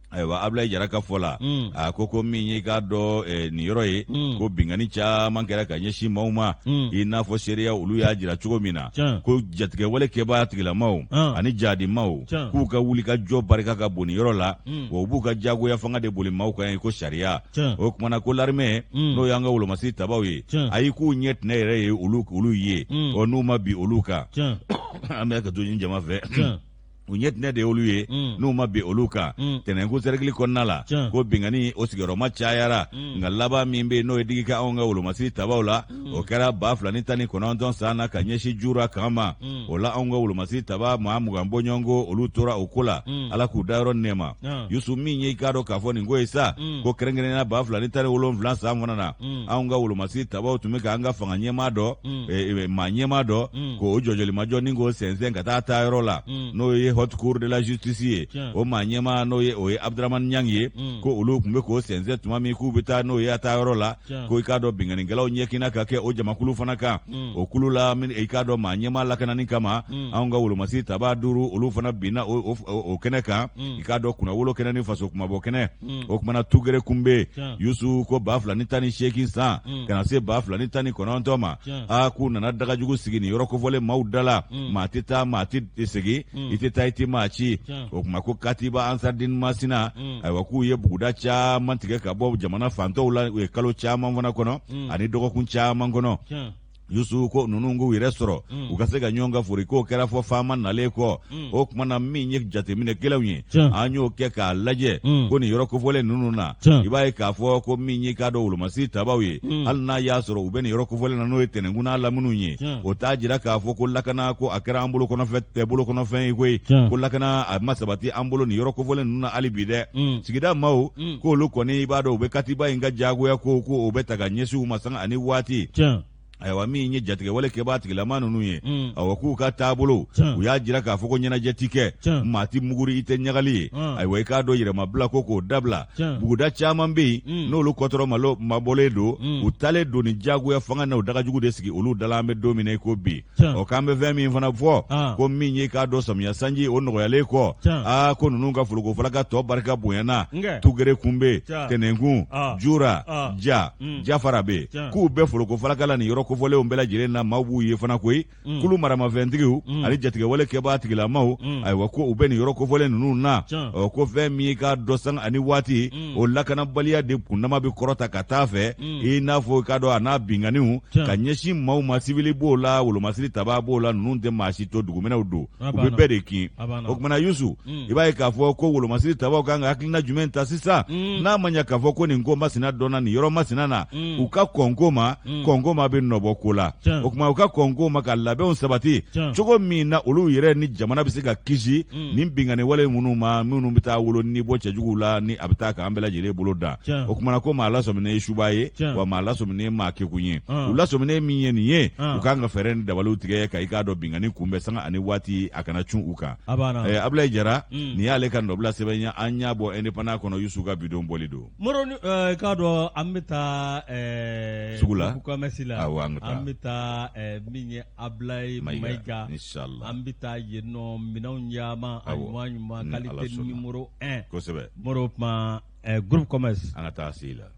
Ayiwa Abulayi Jara ka fɔ la a ko ko min ye i k'a dɔn nin yɔrɔ ye ko binkanni caman kɛra ka ɲɛsin maaw ma i n'a fɔ seereya olu y'a jira cogo min na ko jatigɛwale kɛbaa tigilamaw ani jadimaw k'u ka wulikajɔ barika ka bon nin yɔrɔ la wa u b'u ka jagoya fanga de boli maaw kan yen ko sariya o tuma na ko l'armée n'o y'an ka wolomasiri tabaw ye ayi k'u ɲɛ tɛnɛ yɛrɛ ye olu ye ɔ n'u ma bin olu kan an bɛ ka to ɲini jama fɛ u ɲɛ tɛnɛ de y'olu ye n'u ma bin olu kan Tɛnɛnkun sɛrɛkili kɔnɔna la ko binkanni o sigiyɔrɔma cayara nka laban min bɛ yen n'o ye digi kɛ anw ka wolomasiri tabaw la o kɛra 2019 san na ka ɲɛsin Jura kan ma o la anw ka wolomasiri taba maa 20 bɔɲɔgɔnko olu tora o ko la Ala k'u dayɔrɔ nɛɛma Yusu min ye i k'a dɔn k'a fɔ nin ko ye sa ko kɛrɛnkɛrɛnnenya 2017 san fana na anw ka wolomasiri tabaw tun bɛ k'an ka fanga ɲɛmaa dɔ maa ɲɛmaa dɔ k'o jɔjɔlimajɔ ni k'o sɛnsɛn ka taa taayɔrɔ la n'o ye haute cour de la justice ye o maa ɲɛmaa n'o ye o ye Abdramane Niang ye ko olu tun bɛ k'o sɛnsɛn tuma min k'u bɛ taa n'o ye a taayɔrɔ la ko i k'a dɔn binkannikɛlaw ɲɛkinna ka kɛ o jamakulu fana kan o kulu la i k'a dɔn maa ɲɛmaa lakanani kama anw ka wolomasiri tabaa duuru olu fana binna o kɛnɛ kan i k'a dɔn kunnawolo kɛnɛ ni faso kumabɔ kɛnɛ o kumana Tugere Kunbe Yusu ko 2018 san ka na se 2019 ma aa k'u nana dagajugu sigi nin yɔrɔ kofɔlen maaw da la maa tɛ taa maa tɛ segin i tɛ taa i tɛ maa ci o kuma ko Katiba Ansardine Masina ayiwa k'u ye buguda caman tigɛ ka bɔ jamana fantɔw la u ye kalo caman fana kɔnɔ ani dɔgɔkun caman kɔnɔ. Yusu ko ninnu k'u yɛrɛ sɔrɔ mm. u ka se ka ɲɔgɔn ka fori k'o kɛra fɔ faama nalen kɔ mm. o tuma na min ye jateminɛ gɛlɛnw ye an y'o kɛ k'a lajɛ mm. ko nin yɔrɔ kofɔlen ninnu na i b'a ye k'a fɔ ko min y'i k'a dɔn wolomasiri tabaw ye hali n'a y'a sɔrɔ u bɛ nin yɔrɔ kofɔlen na n'o ye tɛnɛnkun n'a laminiw ye o t'a jira k'a fɔ ko lakana ko a kɛra an bolo kɔnɔfɛn tɛ bolo kɔnɔfɛn ye koyi ko lakana a ma sabati an bolo nin yɔrɔ kofɔlen ninnu na hali bi dɛ sigida maaw k'olu kɔni i b'a dɔn u bɛ katiba in ka jagoya ko ko o bɛ ta ka ɲɛsin u ma sanga ani waati ayiwa min ye jatigɛwale kɛbaa tigilama ninnu ye mm. awa k'u ka taabolo u y'a jira k'a fɔ ko ɲɛnajɛ ti kɛ maa ti muguri i tɛ ɲagali ye ayiwa i k'a dɔn yɛrɛmabila ko k'o dabila buguda caman bɛ yen mm. n'olu kɔtɔrɔ mabɔlen don mm. u taalen don ni jagoya fanga na u dagajugu de sigi olu da la an bɛ don min na i ko bi ɔ k'an bɛ fɛn min fana fɔ ah. ko min ye k'a dɔn samiya sanji o nɔgɔyalen kɔ aa ko ninnu ka foroko falaka tɔ barika bonyana tugere kunbe tɛnɛnkun ah. jura ah. ja mm. jafara bɛ k'u bɛɛ foroko falaka la nin yɔrɔ kofɔlenw bɛɛ lajɛlen na maaw b'u ye fana koyi mm. kulu maramafɛntigiw mm. ani jatigɛwale kɛbaa tigilamaw ayiwa ko u bɛ nin yɔrɔ kofɔlen ninnu na ɔ ko fɛn min ye k'a dɔn sanga ani waati o lakanabaliya de kundama bɛ kɔrɔta ka taa fɛ i n'a fɔ i k'a dɔn a n'a binkanniw ka ɲɛsin maaw ma sivili b'o la wolomasiri tabaa b'o la ninnu tɛ maa si to duguminɛw don u bɛ bɛɛ de kin o tuma na Yusu i b'a ye k'a fɔ ko wolomasiri tabaw kan ka hakilina jumɛn ta sisan n'a ma ɲɛ k'a fɔ ko nin ko masina dɔnna nin yɔrɔ masina na u ka kɔn ko ma kɔn ko ma bɛ nɔbɔ ko la o tuma u ka kɔn ko ma ka labɛnw sabati cogo min na olu yɛrɛ ni jamana bɛ se ka kisi nin binkanni wale minnu ma minnu bɛ taa wolo ni bɔ cɛjuguw la ni a bɛ taa k'an bɛɛ lajɛlen bolo dan o tuma na ko maa lasɔminen ye suba ye wa maa lasɔminen ye maa kekun ye u lasɔminen min ye nin ye u kan ka fɛɛrɛ ni dabaliw tigɛ ka i k'a dɔn binkanni kunbɛn sanga ani waati a kana cun u kan Abulayi Jara nin y'ale ka nɔbila sɛbɛn ye an y'a bɔ Indépendant kɔnɔ Yusu ka bidon bɔli don Moro i k'a dɔn an bɛ taa sugu la commerce la an bɛ taa min ye Abulayi Mayiga an bɛ taa yen nɔ minɛnw yaama a ɲuman ɲuman qualité numéro 1 kosɛbɛ Moro kuma groupe commerce an ka taa se la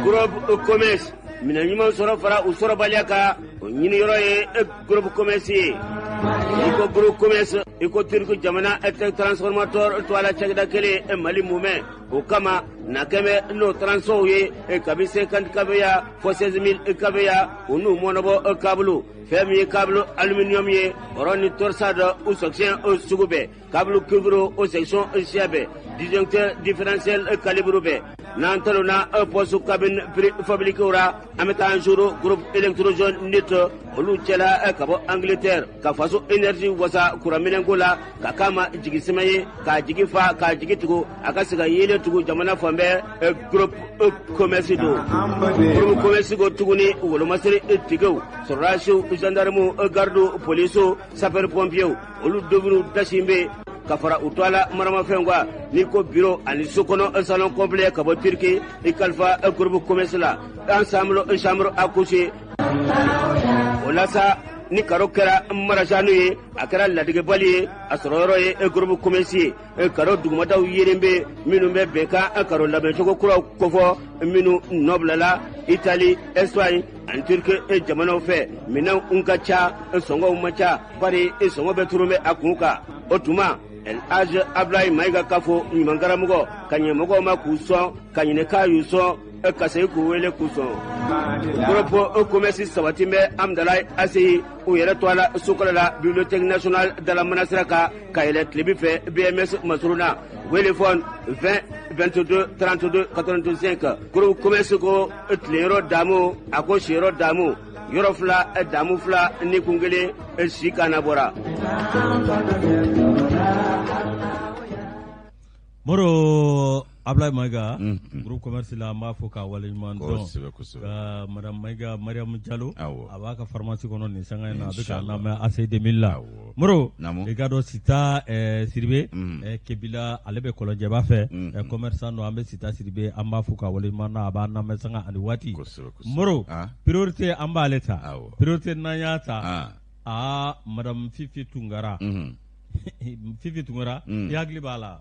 Groupe commerce minɛn ɲuman sɔrɔ fara u sɔrɔbaliya kan o ɲiniyɔrɔ ye groupe commerce ye i ko groupe commerce i ko Turki jamana transformateur tɔgɔ la cakɛda kelen Mali mumɛ o kama na kɛmɛ n'o transow ye kabi 50 kVA fo 16000 kVA u n'u mɔnɔbɔ kabulu fɛn min ye câble aluminium ye rond ni torsade u section sugu bɛɛ câble cuivre o section siya bɛɛ disjoncteur différentiel calibre bɛɛ n'an talonna poste cabine préfabriqué ra an bɛ taa an soro groupe électrogène NIT olu cɛla ka bɔ Angleterre ka faso énergie wasa kuranminɛnko la ka k'a ma jigisɛmɛ ye k'a jigi fa k'a jigi tugu a ka se ka yeelen tugu jamana fan bɛɛ groupe commerce don groupe commerce ko tuguni wolomasiri tigiw sɔrɔdasiw gendarmew gardiw polisiw sapeur pompiers olu dobiriw dasin bɛ ka fara u tɔgɔ la maramafɛnw kan n'i ko bureau ani so kɔnɔ salon complet ka bɔ Turquie i kalifa groupe commerce la ensemble chambre à coucher o la sa ni karo kɛra marasanu ye a kɛra ladigebali ye a sɔrɔyɔrɔ ye groupe commerce ye karo dugumataw yelen bɛ minnu bɛ bɛnkan karo labɛncogo kuraw kofɔ minnu nɔ bilala Italie Espagne ani Turquie jamanaw fɛ minɛnw ka ca sɔngɔw man ca bari sɔngɔ bɛɛ turun bɛ a kun kan o tuma El Hadj Abdoulaye Mayiga k'a fɔ ɲuman karamɔgɔ ka ɲɛ mɔgɔw ma k'u sɔn ka ɲinɛ k'a y'u sɔn ka segin k'u wele k'u sɔn groupe commerce sabati bɛ Amdalayi ACI u yɛrɛ tɔgɔ la sokala la bibliothèque nationale dala manasira kan ka yɛlɛ tilebin fɛ BMS masurun na téléphone 20 22 32 85 groupe commerce ko tileyɔrɔ damu a ko siyɔrɔ damu yɔrɔ fila damu fila ni kun kelen si kana bɔra. Moro Ablaye Mayiga groupe commerce la an b'a fo k'a waleɲuman dɔn kosɛbɛ kosɛbɛ ka madame Mayiga Mariamu Jalo Awɔ. a b'a ka pharmacie kɔnɔ nin sanga in na a bɛ k'an Inchallah. lamɛn AC 2000 la Awɔ. Moro Naamu. i k'a dɔn Sita Sidibe Kebila ale bɛ Kɔlɔnjɛba fɛ commerçant don an bɛ Sita Sidibe an b'a fo k'a waleɲuman dɔn a b'an lamɛn sanga ani waati Kosɛbɛ kosɛbɛ. Moro Ah. priorité an b'ale ta Awɔ. priorité n'an y'a ta Ah. aa madame Fifi Tunkara Fifi Tunkara i hakili b'a la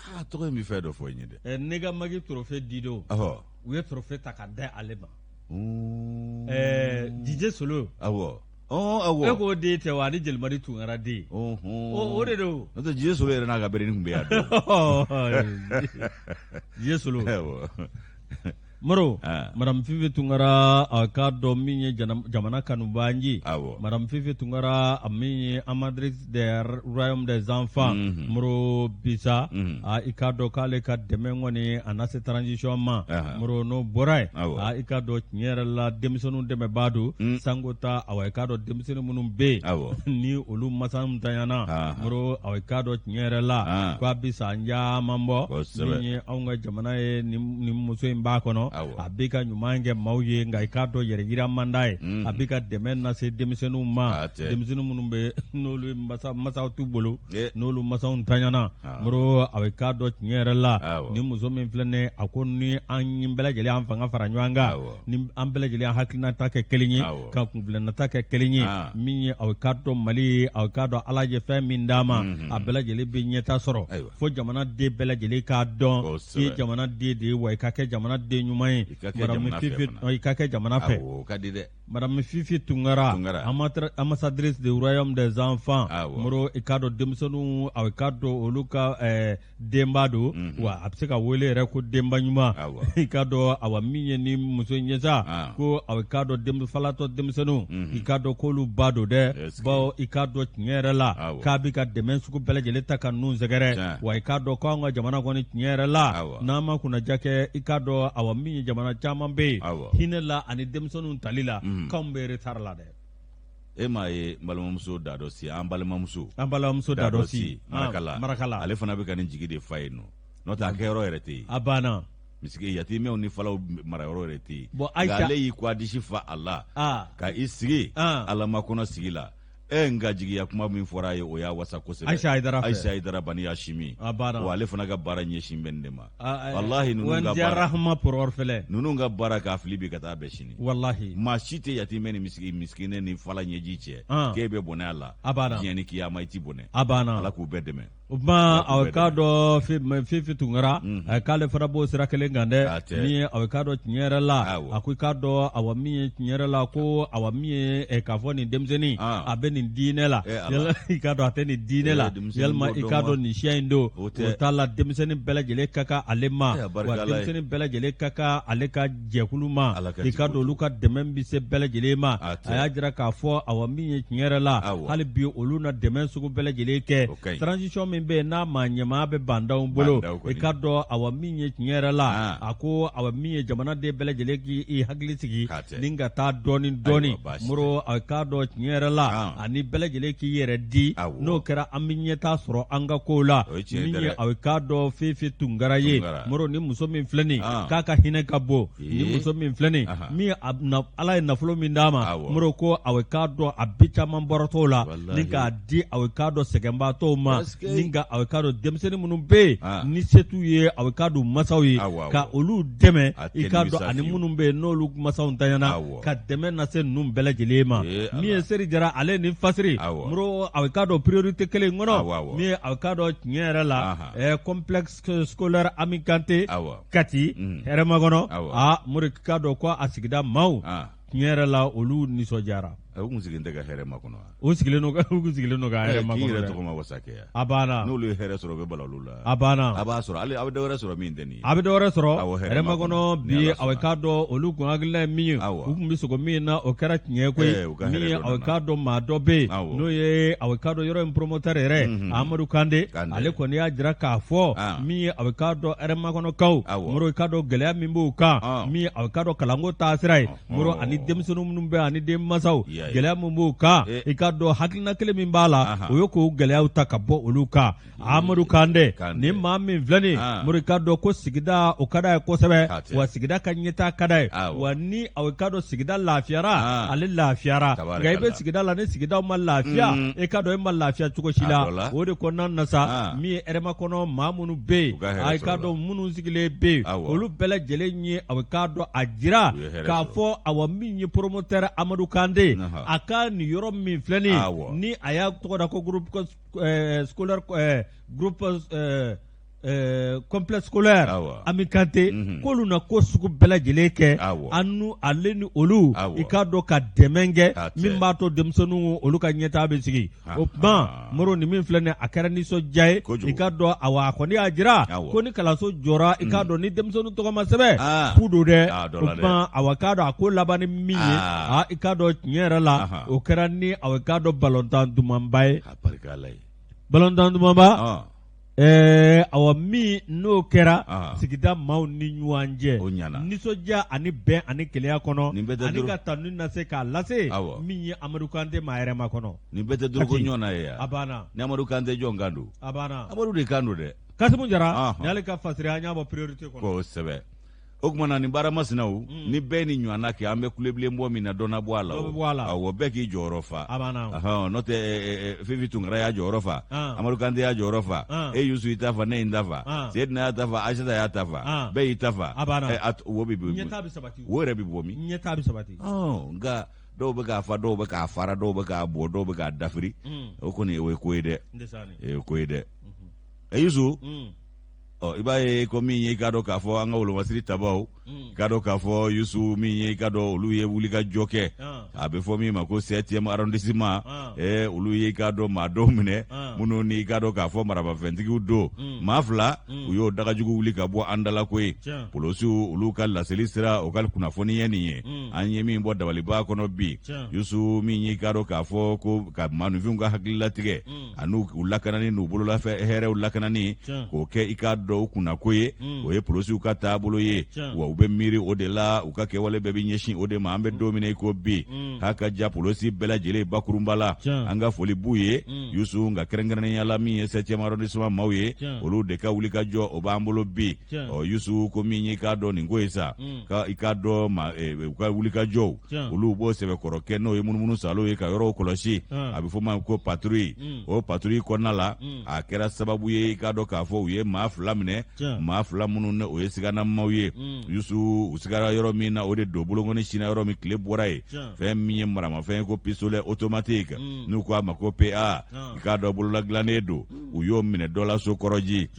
aa tɔgɔ in bɛ fɛn dɔ fɔ n ye dɛ ɛ ne ka magi trophée di don ɔhɔ u ye trophée ta ka da ale ma ɛɛ DJ Solo awɔ Awɔ. E k'o den tɛ wa ani Jelimadi Tunkara den. O de don. N'o tɛ Jiye Solo yɛrɛ n'a ka berenin tun bɛ yan. Jiye Solo. Moro madame Fifi Tunkara a k'a dɔn min ye jamana kanubaanji madame Fifi Tunkara a min ye ambassadrice des royaume des enfants Moro bisa i k'a dɔn k'ale ka dɛmɛ kɔni a na se transition ma Moro n'o bɔra yen i k'a dɔn tiɲɛ yɛrɛ la denmisɛnninw dɛmɛbaa don sanko ta awa i k'a dɔn denmisɛnnin minnu bɛ yen ni olu masa ntanyana Moro awa i k'a dɔn tiɲɛ yɛrɛ la k'a bɛ san caman bɔ min ye anw ka jamana ye ni muso in b'a kɔnɔ a bɛ ka ɲuman kɛ maaw ye nka i k'a dɔn yɛrɛ yira man d'a ye a bɛ ka dɛmɛ lase denmisɛnninw ma denmisɛnnin minnu bɛ n'olu masaw t'u bolo n'olu masaw ntanyana Moro awa i k'a dɔn tiɲɛ yɛrɛ la ni muso min filɛ nin a ko ni an bɛɛ lajɛlen an fanga fara ɲɔgɔn kan ni an bɛɛ lajɛlen an hakilinata kɛ kelen ye ka kuntilennata kɛ kelen ye min ye aw k'a dɔn Mali ye aw k'a dɔn Ala ye fɛn min d'a ma a bɛɛ lajɛlen bɛ ɲɛta sɔrɔ fo jamanaden bɛɛ lajɛlen k'a dɔn i ye jamanaden de ye wa i ka kɛ jamanaden ɲuman ye i ka kɛ jamana fɛ Madame Fifi Tunkara ambassadrice du royaume des enfants Moro i k'a dɔn denmisɛnninw aw k'a dɔn olu ka denba don wa a bɛ se ka wele yɛrɛ ko denba ɲuman i k'a dɔn awa min ye ni muso in ye sa ko aw k'a dɔn falatɔ denmisɛnninw i k'a dɔn k'olu ba don dɛ bawo i k'a dɔn tiɲɛ yɛrɛ la k'a bɛ ka dɛmɛ sugu bɛɛ lajɛlen ta ka ninnu sɛgɛrɛ wa i k'a dɔn k'anw ka jamana kɔni tiɲɛ yɛrɛ la n'an ma kunnaja kɛ i k'a dɔn awa min ye jamana caman bɛ yen hinɛ la ani denmisɛnninw tali la mm. k'anw bɛ retard la dɛ e m'a ye n balimamuso dadɔ si an balimamuso an balimamuso dadɔ si marakala marakala ale fana bɛ ka nin jigi de fa yen nɔ n'o tɛ a kɛyɔrɔ yɛrɛ tɛ yen a banna misiki yatimɛw ni falaw marayɔrɔ yɛrɛ tɛ yen bon Ayisa ale y'i ko a disi fa a la ka i sigi ala makɔnɔ sigi la e n ka jigiya kuma min fɔra a ye o y'a wasa kosɛbɛ Ayisa Hayidara fɛ Ayisa Hayidara Bani Hasimi a banna wa ale fana ka baara ɲɛsin bɛ nin de ma walahi ninnu ka ONG baara Rahma pour orphelins ninnu ka baara k'a fili bi ka taa bɛn sini walahi maa si tɛ yatimɛ ni misiki misikinɛ ni fala ɲɛji cɛ k'e bɛ bɔnɛ a la a banna diɲɛ ni kiyama i ti bɔnɛ a banna ala k'u bɛɛ dɛmɛ O tuma a k'a dɔn Fifi Tunkara k'ale fana b'o sira kelen kan dɛ min ye a k'a dɔn tiɲɛ yɛrɛ la a ko i k'a dɔn awa min ye tiɲɛ yɛrɛ la ko awa min ye k'a fɔ nin denmisɛnnin a bɛ nin diinɛ la i k'a dɔn a tɛ nin diinɛ la yalima i k'a dɔn nin siya in don o t'a la denmisɛnnin bɛɛ lajɛlen ka kan ale ma wa denmisɛnnin bɛɛ lajɛlen ka kan ale ka jɛkulu ma i k'a dɔn olu ka dɛmɛ bɛ se bɛɛ lajɛlen ma a y'a jira k'a fɔ awa min ye tiɲɛ yɛrɛ la hali bi olu na dɛmɛ sugu bɛɛ lajɛlen kɛ transition min bɛ yen n'a maa ɲɛmaa bɛ Ba Ndaw bolo i k'a dɔn awa min ye tiɲɛ yɛrɛ la a ko awa min ye jamanaden bɛɛ lajɛlen k'i hakili sigi ni ka taa dɔɔni dɔɔni Moro a k'a dɔn tiɲɛ yɛrɛ la ani bɛɛ lajɛlen k'i yɛrɛ di n'o kɛra an bɛ ɲɛtaa sɔrɔ an ka kow la min ye a k'a dɔn Fifi Tunkara ye Moro ni muso min filɛ nin k'a ka hinɛ ka bon ni muso min filɛ nin min Ala ye nafolo min d'a ma Moro ko a k'a dɔn a bɛ caman bɔrɔtɔ la ni k'a di a k'a dɔn sɛgɛnbaatɔw ma ni ka a k'a dɔn denmisɛnnin minnu bɛ yen ni se t'u ye a k'a dɔn masaw ye ka olu dɛmɛ i k'a dɔn ani minnu bɛ yen n'olu masaw ntanyana ka dɛmɛ lase ninnu bɛɛ lajɛlen ma min ye Seri Jara ale ni Fasiri Moro a k'a dɔn priorité kelen kɔnɔ min ye a k'a dɔn tiɲɛ yɛrɛ la complexe scolaire Ami Kante Kati Hɛrɛmakɔnɔ aa Moro k'a dɔn ko a sigida maaw tiɲɛ yɛrɛ la olu nisɔndiyara U kun sigilen tɛ ka hɛrɛ makɔnɔ wa? U sigilen don u kun sigilen don ka hɛrɛ makɔnɔ K'i yɛrɛ tɔgɔ ma wasa kɛ yan. A banna. N'olu ye hɛrɛ sɔrɔ u bɛ bala olu la. A banna. A b'a sɔrɔ hali a bɛ dɔ wɛrɛ sɔrɔ min tɛ nin ye. A bɛ dɔ wɛrɛ sɔrɔ. Awɔ hɛrɛmakɔnɔ bi a k'a dɔn olu kun hakilina ye min ye. Awɔ. U kun bɛ sogo min na o kɛra tiɲɛ ye koyi. Ɛɛ u ka hɛrɛ dɔ nana. Min ye a k'a dɔn maa dɔ bɛ yen. Awɔ. N'o ye a k'a dɔn yɔrɔ in promoteur yɛrɛ. Unhun. Amadu Kante. Kante. Ale kɔni y'a jira k'a fɔ. An. Min ye a k'a dɔn hɛrɛmakɔnɔkaw. Awɔ. Moro i k'a dɔn gɛlɛya min b'u kan. An. Min ye a k'a dɔn kalanko taasira ye. Moro ani denmisɛnnin minnu bɛ ani denmansaw gɛlɛya min b'u kan i k'a dɔn hakilina kelen min b'a la o ye k'o gɛlɛyaw ta ka bɔ olu kan Amadu Kante ni maa min filɛ nin Moro i k'a dɔn ko sigida o ka d'a ye kosɛbɛ wa sigida ka ɲɛtaa ka d'a ye wa ni a k'a dɔn sigida lafiyara ale lafiyara nka i bɛ sigida la ni sigidaw ma lafiya i k'a dɔn e ma lafiya cogo si la o de kɔnɔna na sa min ye Hɛrɛmakɔnɔ maa minnu bɛ yen a k'a dɔn minnu sigilen bɛ yen olu bɛɛ lajɛlen ye a k'a dɔn a jira k'a fɔ awa min ye promoteur Amadu Kante a ka nin yɔrɔ min filɛ nin ye ni a y'a tɔgɔ da ko groupe scolaire groupe Complexe scolaire Ami Kante k'olu na ko sugu bɛɛ lajɛlen kɛ an ale ni olu i k'a dɔn ka dɛmɛ kɛ min b'a to denmisɛnninw olu ka ɲɛtaa bɛ sigi o tuma Moro nin min filɛ nin a kɛra nisɔndiya ye i k'a dɔn awa a kɔni y'a jira ko ni kalanso jɔra i k'a dɔn ni denmisɛnninw tɔgɔ ma sɛbɛn fu don dɛ o tuma awa k'a dɔn a ko laban ni min ye i k'a dɔn tiɲɛ yɛrɛ la o kɛra ni awa i k'a dɔn balontan dumanba ye balontan dumanba Ɛɛ awa min n'o kɛra sigida maaw ni ɲɔgɔn cɛ nisɔndiya ani bɛn ani kelenya kɔnɔ ani ka tanu lase k'a lase min ye Amadu Kante maa yɛrɛ ma kɔnɔ nin bɛɛ tɛ dɔrɔgu ɲɔgɔn na ye a banna ni Amadu Kante jɔn kan don a banna Amadu de kan don dɛ Kasimu Jara nin y'ale ka fasiri an y'a bɔ priorité kɔnɔ kosɛbɛ o tuma na nin baara masinaw mm. ni bɛɛ ni ɲɔgɔnna kɛ an bɛ kulebilen bɔ min na dɔ na bɔ a la awɔ bɛɛ k'i jɔyɔrɔ fa n'o tɛ fifi tunkara y'a jɔyɔrɔ fa ah. amadu kante y'a jɔyɔrɔ fa ah. e yusu y'i ta fa ne ye n ta fa ah. seyidina y'a ta fa ayisata y'a ta fa bɛɛ y'i ta fa wo bɛ bɔ wo yɛrɛ bɛ bɔ min ɲɛtaa bɛ sabati nka dɔw bɛ k'a fa dɔw bɛ k'a fara dɔw bɛ k'a bɔ dɔw bɛ k'a dafiri mm. o kɔni o ye ko ye dɛ o ye ko ye dɛ mm-hmm. yusu mm. Ɔ i b'a ye ko min ye i k'a dɔn k'a fɔ an ka wolomasiri tabaw i k'a dɔn k'a fɔ yusu min ye i k'a dɔn olu ye wulikajɔ kɛ a bɛ fɔ min ma ko septième arrondissement ɛɛ olu ye i k'a dɔn maa dɔw minɛ minnu ni i k'a dɔn k'a fɔ maramafɛntigiw don maa fila u y'o dagajugu wuli ka bɔ an da la koyi polosiw olu ka laseli sira o ka kunnafoni ye nin ye an ye min bɔ dabaliba kɔnɔ bi yusu min ye i k'a dɔn k'a fɔ ko ka maaninfinw ka hakililatigɛ ani u lakanani n'u bololafɛn hɛrɛw lakanani k'o kɛ i k'a dɔn u kunnako ye mm. o ye polosiw ka taabolo ye wa u bɛ miiri o de la u ka kɛwale bɛɛ bɛ ɲɛsin o de ma an bɛ don min na i ko bi mm. k'a ka ja polosi bɛɛ lajɛlen bakurunba la an ka foli b'u ye mm. yusu nka kɛrɛnkɛrɛnnenya la min ye septième arrondissement maaw ye olu de ka wulikajɔ o b'an bolo bi ɔ yusu ko min ye i k'a dɔn nin ko ye sa ka i k'a dɔn ma u ka wulikajɔw olu b'o sɛbɛkɔrɔ kɛ n'o ye munumunu salo ye ka yɔrɔw kɔlɔsi a bɛ fɔ ma ko patrouille o patrouille kɔnɔna la a kɛra sababu ye i k'a dɔn k'a fɔ u ye maa fila minɛ maa fila minnu ni o ye siganamaw ye yusu u sigara yɔrɔ min na o de don bolonkɔni sinna yɔrɔ min tile bɔra yen fɛn min ye maramafɛn ye ko pistolet automatique n'u ko a ma ko PA i k'a dɔn bololadilannen don u y'o minɛ dɔ la sokɔrɔji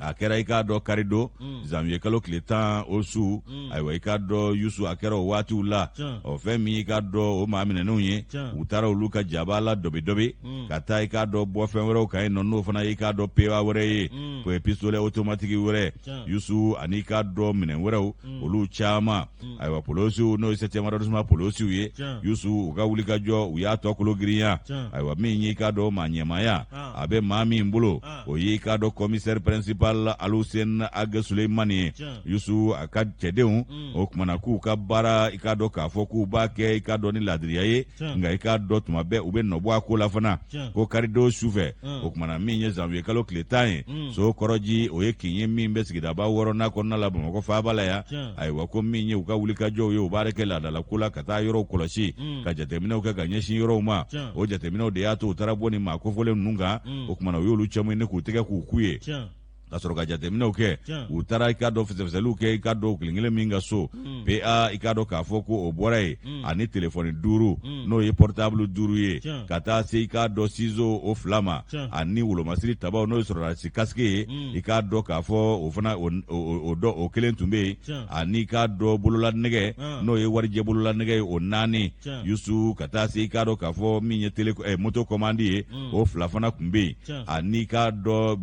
a kɛra i k'a dɔn karidon mm. zanwiye kalo tile 10 o su mm. ayiwa i k'a dɔn yusu a kɛra o waatiw la ɔ fɛn min i k'a dɔn o maa minɛnenw ye u taara olu ka jaba la dɔbi-dɔbi mm. ka taa i k'a dɔn bɔ fɛn wɛrɛw kan yen nɔ n'o fana i k'a dɔn PA wɛrɛ ye o ye pistolet automatique wɛrɛ yusu ani i k'a dɔn minɛn wɛrɛw olu caman ayiwa polosiw n'o ye septième arrondissement polosiw ye yusu u ka wulikajɔ u y'a tɔ kolo girinya ayiwa min y'i k'a dɔn maa ɲɛmaaya a bɛ maa min bolo o y'i k'a dɔn commissaire principal Aluseni Ag Suleimani ye Yusu a ka cɛdenw mm. o kumana k'u ka baara i k'a dɔn k'a fɔ k'u b'a kɛ i k'a dɔn ni laadiriya ye nka i k'a dɔn tuma bɛɛ u bɛ nɔ bɔ a ko la fana ko karidon sufɛ mm. o kumana min ye zanwiye kalo tile 10 ye mm. Sokɔrɔji o ye kin ye min bɛ sigidaba wɔɔrɔnan kɔnɔna la Bamakɔ faaba la yan ayiwa ko min ye u ka wulikajɔw ye u b'a kɛ laadala ko la ka taa yɔrɔw kɔlɔsi mm. ka jateminɛw kɛ ka ɲɛsin yɔrɔw ma o jateminɛw de y'a to u taara bɔ nin maa kofɔlen ninnu kan mm. o kumana u y'olu caman ɲini k'u tɛgɛ k'u k'u ye ka sɔrɔ ka jateminɛw kɛ u taara i k'a dɔn fɛsɛfɛsɛliw kɛ i k'a dɔn kelen kelen min ka so mm. PA i k'a dɔn k'a fɔ ko o bɔra yen ani telefɔni duuru n'o ye portable duuru ye ka taa se i k'a dɔn ciseau o fila ma ani wolomasiri tabaw n'o ye sɔrɔdasi kasike ye i k'a dɔn k'a fɔ o fana o dɔ o kelen tun bɛ yen ani i k'a dɔn bololanɛgɛ n'o ye warijɛ bololanɛgɛ ye o naani yusu ka taa se i k'a dɔn k'a fɔ min ye tele moto kɔmandi ye o fila fana tun bɛ yen ani i k'a dɔn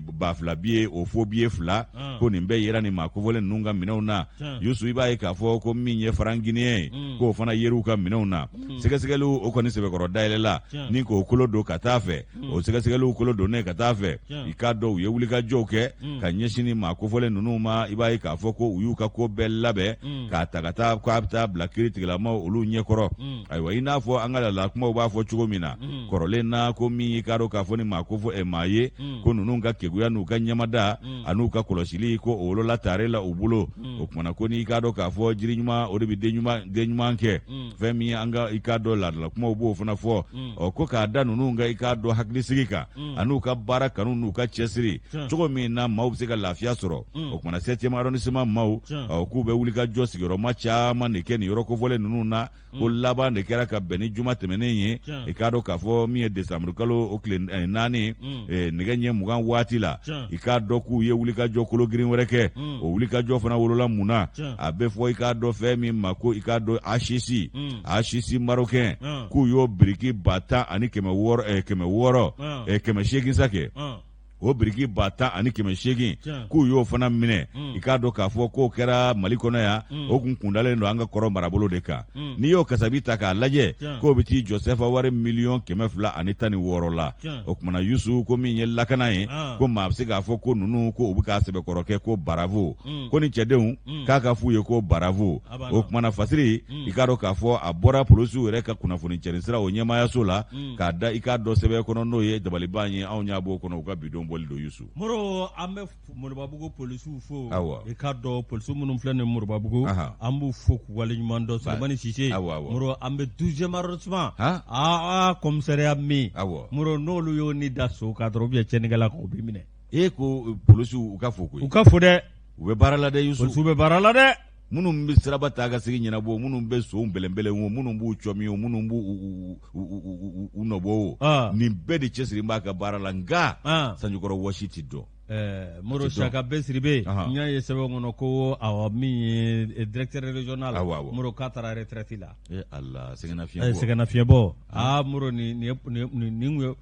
2000 biye o faux biye fila ko nin bɛɛ yera nin maa kofɔlen ninnu ka minɛnw na yusu i b'a ye k'a fɔ ko min ye franc guinéen ye k'o fana yer'u ka minɛnw na sɛgɛsɛgɛliw o kɔni sɛbɛkɔrɔ dayɛlɛla ni k'o kolo don ka taa fɛ o sɛgɛsɛgɛliw kolo donnen ka taa fɛ i k'a dɔn u ye wulikajɔw kɛ ka ɲɛsin nin maa kofɔlen ninnu ma i b'a ye k'a fɔ ko u y'u ka ko bɛɛ labɛn k'a ta ka taa k'a bɛ taa bila kiritigɛlamaw olu ɲɛkɔrɔ ayiwa i n'a fɔ an ka laadala kumaw b'a fɔ cogo min na kɔrɔlen na ko min y'i k'a dɔn k'a fɔ ni maa kofɔ maa ye ko ninnu ka keguya n'u ka ɲɛmada an'u ka kɔlɔsili ko o wolola tare la u bolo o kumana ko n'i k'a dɔn k'a fɔ jiri ɲuman o de bɛ den ɲuman kɛ fɛn min ye an ka i k'a dɔn laadala kumaw b'o fana fɔ ɔ ko k'a da ninnu ka i k'a dɔn hakilisigi kan an'u ka baara kanu n'u ka cɛsiri cogo min na maaw bɛ se ka lafiya sɔrɔ o kumana septième arrondissement maaw ɔ k'u bɛ wulikajɔ sigiyɔrɔma caman de kɛ nin yɔrɔ kofɔlen ninnu na ko laban de kɛra ka bɛn ni juma tɛmɛnen ye i k'a dɔn k'a fɔ min ye desanburu kalo o tile 4 nɛgɛ ɲɛ 20 waati la i k'a dɔn k'u ye wulikajɔ kologirin wɛrɛ kɛ o wulikajɔ fana wolola mun na a bɛ fɔ i k'a dɔn fɛn min ma ko i k'a dɔn haschich haschich marocain k'u y'o biriki 10 600 800 sa kɛ o biriki 10 800 k'u y'o fana minɛ i k'a dɔn k'a fɔ k'o kɛra mali kɔnɔ yan o kun kundalen don an ka kɔrɔn marabolo de kan n'i y'o kasabi ta k'a lajɛ k'o bɛ t'i jɔ sɛfa wari 216 miliyɔn la. O kumana Yusu, ko min ye lakana ye, ko maa bɛ se k'a fɔ ko ninnu ko u bɛ k'a sɛbɛkɔrɔ kɛ ko bravo, ko ni cɛdenw k'a ka f'u ye ko bravo. O kumana fasiri, i k'a dɔn k'a fɔ a bɔra polisiw yɛrɛ ka kunnafoni cɛrin sira o ɲɛmaayaso la k'a da i k'a dɔn sɛbɛn kɔnɔ, n'o ye dabaliban ye. Anw y'a b'o kɔnɔ, u ka bidon bɔli don Yusu. Moro, an bɛ Moribabugu polisiw fo. I k'a dɔn polisiw minnu filɛ nin Moribabugu, an b'u fo k'u waleɲuman dɔn. Solomani Sise. Moro, an bɛ 12e arrondissement aa commissariat min, Moro, n'olu y'o ni da so kan dɔrɔn ou bien tiɲɛnikɛla kan, u b'i minɛ. E ko polisiw, u ka fo koyi. U ka fo dɛ. U bɛ baara la dɛ Yusu. Polisiw bɛ baara la dɛ. Minnu bɛ siraba ta ka segin ɲɛnabɔ, minnu bɛ sonw bɛlɛnbɛlɛn o, minnu b'u cɔmi o, minnu b'u u nɔbɔ o, nin bɛɛ de cɛsiri b'a ka baara la, nka sanjikɔrɔ wɔsi ti dɔn. Moro, Saka Besiribe, n y'a ye sɛbɛn kɔnɔ ko awɔ, min ye directeur régional, Moro, k'a taara retraite la. E Ala, sɛgɛnnafiɲɛbɔ. Sɛgɛnnafiɲɛbɔ. Aa Moro, nin nin nin ye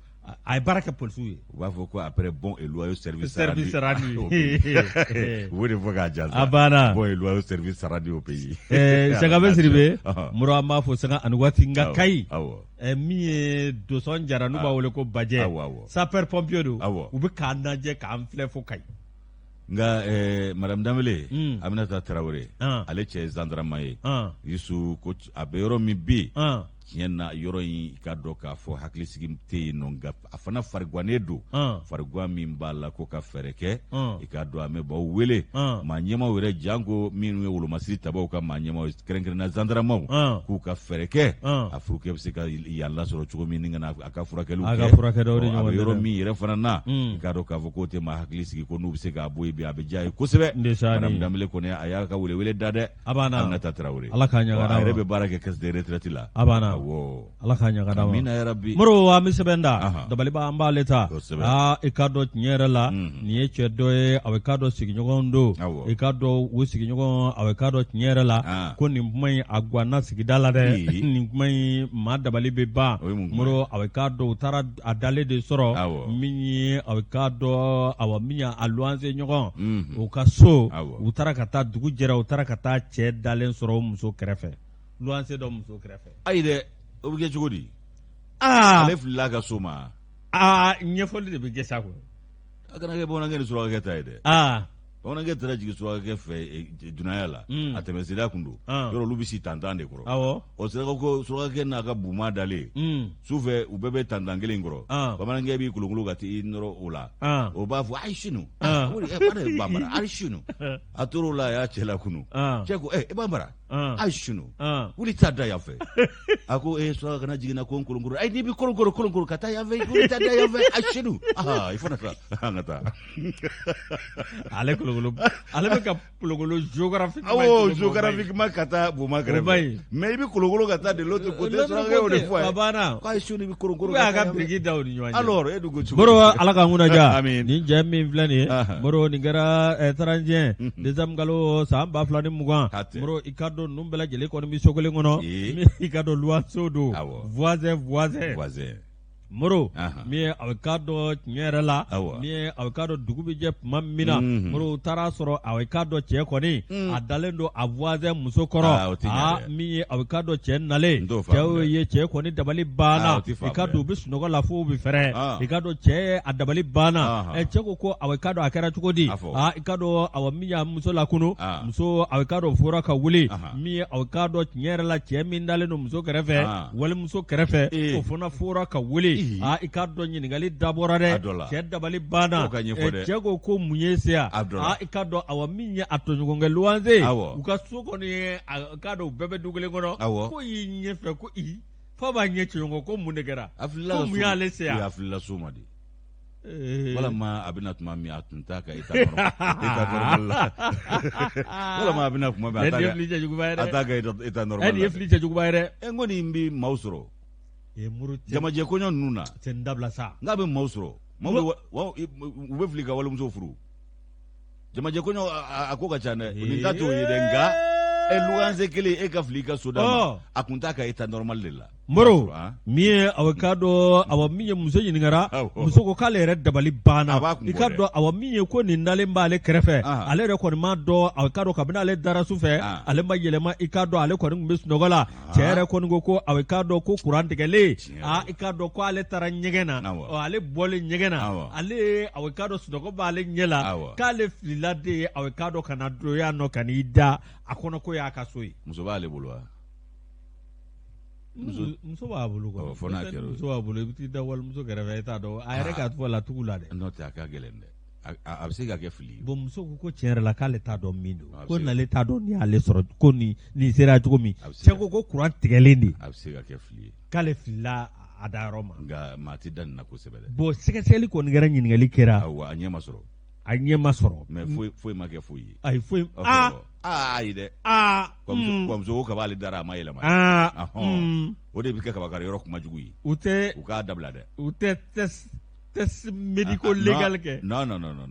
a ye baara kɛ polisiw ye. U b'a fɔ ko après bon et loyaux service service rendu. U b'o de fɔ k'a jansa. A banna. Bon et loyaux service rendu au pays. Saka Besiribe, Moro, an b'a fɔ sanga ani waati. Nka Kayi, min ye Dosɔn Jara, n'u b'a wele ko Bajɛ, sapeur pompier don, u bɛ k'an lajɛ k'an filɛ fo Kayi. Nka madame Danbele, Aminata Tarawele, ale cɛ ye gendarme ye Yusu, ko a bɛ yɔrɔ min bi, tiɲɛ na, yɔrɔ in, i ka dɔn k'a fɔ hakilisigi tɛ yen nɔ, nka a fana fariguannen don. Fariguan min b'a la, ko ka fɛɛrɛ kɛ, i ka dɔn an bɛ baw wele maa ɲɛmaw yɛrɛ, janko minnu ye wolomasiri tabaw ka maa ɲɛmaw, kɛrɛnkɛrɛnna zandaramaw, k'u ka fɛɛrɛ kɛ a furukɛ bɛ se ka yan lasɔrɔ cogo min ni ka na a ka furakɛliw kɛ. A bɛ yɔrɔ min yɛrɛ fana na, i k'a dɔn k'a fɔ k'o tɛ maa hakili sigi, ko n'u bɛ se k'a bɔ yen bi, a bɛ diya ye kosɛbɛ. Madame Danbele kɔni, a y'a ka welewele da dɛ. A banna. Aminata Tarawele. Ala k'a ɲaga d'a ma. A yɛrɛ bɛ baara kɛ caisse de retraite la. A banna. Awɔ. Ala k'a ɲaga d'a ma. Amina yarabi. Moro, an bɛ sɛbɛn da dabaliba, an b'ale ta. Aa, i k'a dɔn tiɲɛ yɛrɛ la, nin ye cɛ dɔ ye, a bɛ k'a dɔn sigiɲɔgɔnw don. I k'a dɔn u sigiɲɔgɔn, a bɛ k'a dɔn tiɲɛ yɛrɛ la ko nin kuma in a ganna sigida la dɛ. Nin kuma in, maa dabali bɛ ban. Moro, a bɛ k'a dɔn u taara a dalen de sɔrɔ min ye, a bɛ k'a dɔn awa, min ye a luwanse ɲɔgɔn u ka so. U taara ka taa, dugu jɛra, u taara ka taa cɛ dalen sɔrɔ muso kɛrɛfɛ, luwanse dɔ muso kɛrɛfɛ. Ayi dɛ, o bɛ kɛ cogo di? Aa, ale filila a ka so ma. Aa, ɲɛfɔli de bɛ kɛ sa koyi. A kana kɛ bamanankɛ ni surakakɛ ta ye dɛ. Aa, bamanankɛ taara jigin surakakɛ fɛ dunanya la, a tɛmɛ sira kun don. Yɔrɔ olu bɛ si tantan de kɔrɔ. Ɔ, suraka ko surakakɛ n'a ka buma dalen sufɛ, u bɛɛ bɛ tantan kelen kɔrɔ. Bamanankɛ b'i kolokolo ka t'i nɔrɔ o la. O b'a fɔ ayi sinu, bambara ayi sinu. A tor'o la, a y'a cɛ lakunu. Cɛ ko e bambara, ayi sinu, wuli taa da yan fɛ. A ko e suraka kana jiginna ko n kolonkolo. Ayi, n'i bɛ kolonkolo kolonkolo ka taa yan fɛ, wuli taa da yan fɛ, ayi sinu. Aa, i fana taa, an ka taa. Ale kolokolo, ale bɛ ka kolokolo géographiquement. Awɔ, géographiquement ka taa Boma kɛrɛfɛ, mais i bɛ kolokolo ka taa de l'autre côté. Surakakɛ y'o de fɔ a ye. A banna. K'a ye su ni bɛ kolokolo. Ou a ka biriki da u ni ɲɔgɔn cɛ. Alors e dun ko cogo. Moro, Ala k'an kunna diya. Nin cɛ min filɛ nin ye, Moro, nin kɛra 31 décembre kalo san 2020. Moro, i ka dɔn ninnu bɛɛ lajɛlen kɔni bɛ so kelen kɔnɔ. I ka dɔn luwansew don. Voisin voisin. Voisin. Moro, min ye a bɛ k'a dɔn tiɲɛ yɛrɛ la, min ye a bɛ k'a dɔn dugu bɛ jɛ tuma min na, Moro, u taara sɔrɔ a bɛ k'a dɔn cɛ kɔni a dalen don a voisin muso kɔrɔ. Aa, min ye a bɛ k'a dɔn cɛ nalen, cɛ ye cɛ kɔni dabali banna. I k'a dɔn u bɛ sunɔgɔ la fo u bɛ fɛrɛ. I k'a dɔn cɛ a dabali banna. Cɛ ko ko a bɛ k'a dɔn a kɛra cogo di? Aa, i k'a dɔn awa, min y'a muso lakunu, muso a bɛ k'a dɔn fora ka wuli. Min ye a bɛ k'a dɔn tiɲɛ yɛrɛ la, cɛ min dalen don muso kɛrɛfɛ, walimuso kɛrɛfɛ, o fana fora ka wuli. Aa, i k'a dɔn ɲininkali dabɔra dɛ. Cɛ dabali banna. Cɛ ko ko mun ye se yan? Aa, i k'a dɔn awa, min ye a tɔɲɔgɔnkɛ luwanse, u ka so kɔni, a k'a dɔn u bɛɛ bɛ du kelen kɔnɔ, ko y'i ɲɛfɛ ko i fa b'a ɲɛ cɛɲɔgɔn ko mun de kɛra, ko mun y'ale se yan? A filila so ma de. Walama a bɛna tuma min, a tun t'a ka état normal la. Walama a bɛna tuma min, a t'a ka état normal la. Nin ye fili cɛjuguba ye dɛ. N ko nin bɛ maaw sɔrɔ jamajɛ kɔɲɔ ninnu na. Cɛ, n dabila sa. N k'a bɛ maaw sɔrɔ. Maaw u bɛ fili ka walimuso furu. Jamajɛ kɔɲɔ a ko ka ca dɛ. Nin ta t'o ye dɛ, nka luwanse kelen e ka fili i ka so da ma, a kun t'a ka état normal de la. Moro min ye awa k'a dɔn awa min ye muso ɲininkara muso ko k'ale yɛrɛ dabali banna i k'a dɔn awa min ye ko nin dalen b'ale kɛrɛfɛ ale yɛrɛ kɔni m'a dɔn awa k'a dɔn kabini ale dara su fɛ ale ma yɛlɛma i k'a dɔn ale kɔni tun bɛ sunɔgɔ la cɛ yɛrɛ kɔni ko ko awa k'a dɔn ko kuran tigɛlen aa i k'a dɔn ko ale taara ɲɛgɛn na ale bɔlen ɲɛgɛn na ale awa k'a dɔn sunɔgɔ b'ale ɲɛ la k'ale filila de ye awa k'a dɔn ka na don yan nɔ ka n'i da a kɔnɔ ko y'a ka so ye. Muso b'ale bolo wa? Muso b'a bolo kɔni. Fo n'a kɛra o ye. Muso b'a bolo i bɛ t'i da walimuso kɛrɛfɛ i t'a dɔn a yɛrɛ ka fɔ la tugu la dɛ. N'o tɛ a ka gɛlɛn dɛ. A bɛ se ka kɛ fili ye. Bon muso ko ko tiɲɛ yɛrɛ la k'ale t'a dɔn min don. Ko n'ale t'a dɔn nin y'ale sɔrɔ ko nin nin sera cogo min. Cɛ ko ko kuran tigɛlen de. A bɛ se ka kɛ fili ye. K'ale filila a dayɔrɔ ma. Nka maa tɛ da nin na kosɛbɛ dɛ. Bon sɛgɛsɛgɛli kɔni kɛra ɲininkali kɛra. Awɔ, a ɲɛ ma sɔrɔ. A ɲɛ ma sɔrɔ. Mais foyi ma kɛ foyi ye. Ayi foyi. Aa aa ayi dɛ. Aa. Kɔmuso ko kab'ale dara a ma yɛlɛma. Aa. O de bɛ kɛ kabakari yɔrɔ kuma jugu ye. U tɛ. U k'a dabila dɛ. U tɛ test médico légal kɛ. Non non non non.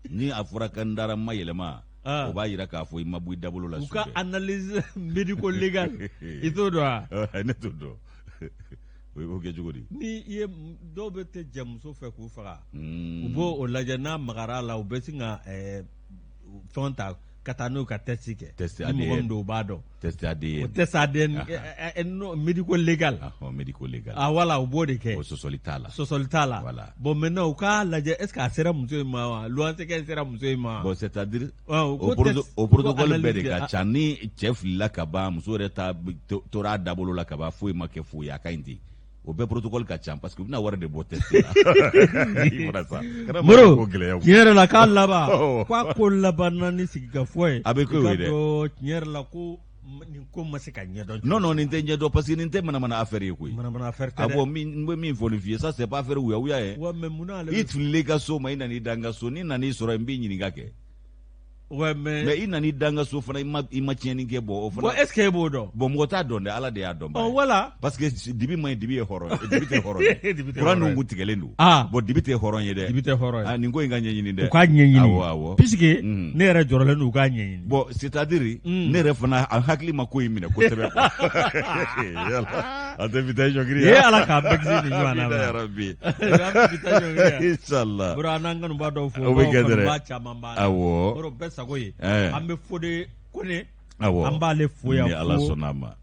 Ni a fɔra ka n dara ma yɛlɛma. O b'a jira k'a fɔ i ma bɔ i dabolo la. U ka analyse médico légal i t'o dɔn wa? Ne t'o dɔn. O b'o kɛ cogo di? Ni i ye dɔw bɛ tɛ jɛ muso fɛ k'u faga. U b'o o lajɛ n'a magara a la u bɛ sin ka fɛn ta ka taa n'o ka test kɛ. Test ADN. Ni mɔgɔ min don u b'a dɔn. Test ADN. O test ADN médico légal. Médico légal. Ah voilà u b'o de kɛ. O sɔsɔli t'a la. Sɔsɔli t'a la. Voilà. Bon maintenant u k'a lajɛ est ce que a sera muso in ma wa luwanse kɛ sera muso in ma. Bon c'est à dire. O protocole bɛɛ de ka ca ni cɛ filila ka ban muso yɛrɛ ta tora a dabolo la ka ban foyi ma kɛ foyi ye a ka ɲi ten. O bɛɛ protocole ka ca parce que u bɛna wari de bɔ test la. Moro tiɲɛ yɛrɛ la k'a laban k'a ko laban na ni sigikafɔ ye. A bɛ k'o ye dɛ. Tiɲɛ yɛrɛ la ko nin ko ma se ka ɲɛdɔn. Non non nin tɛ ɲɛdɔn parce que nin tɛ manamana affaire ye koyi. Manamana affaire tɛ dɛ. Awɔ n bɛ min fɔ nin f'i ye ça c'est pas affaire wuya wuya ye. Ouais mais munna ale. I filila i ka so ma i nana i da n ka so ni nana i sɔrɔ yen n b'i ɲininka kɛ. Ouais, mais i nana i da n ka so fana i ma tiɲɛni kɛ bon o fana. Bon est ce que e b'o dɔn? Bon mɔgɔ t'a dɔn dɛ Ala de y'a dɔn. Ɔ voilà. Parce que dibi man ɲi dibi ye hɔrɔn ye dibi tɛ hɔrɔn ye. Kuran dun kun tigɛlen don. Ah. Bon dibi tɛ hɔrɔn ye dɛ. Dibi tɛ hɔrɔn ye. Ah nin ko in ka ɲɛɲini dɛ. U k'a ɲɛɲini. Awɔ awɔ. Puisque ne yɛrɛ jɔrɔlen don u k'a ɲɛɲini. Bon c'est à dire ne yɛrɛ fana a hakili ma ko in minɛ kosɛbɛ. Yala a tɛ bi taa jɔngiri. Ye Ala k'an bɛɛ kisi nin ɲɔgɔnna ma. Ya Rabbi. Inshallah. Bro an n'an kanubaa dɔw fo. O bɛ kɛ dɛrɛ. Kanubaa caman b'an na. Awɔ. Bro bɛɛ sago ye. An bɛ Fode Kone. Awɔ. An b'ale fo yan Ni Ala sɔnna a ma.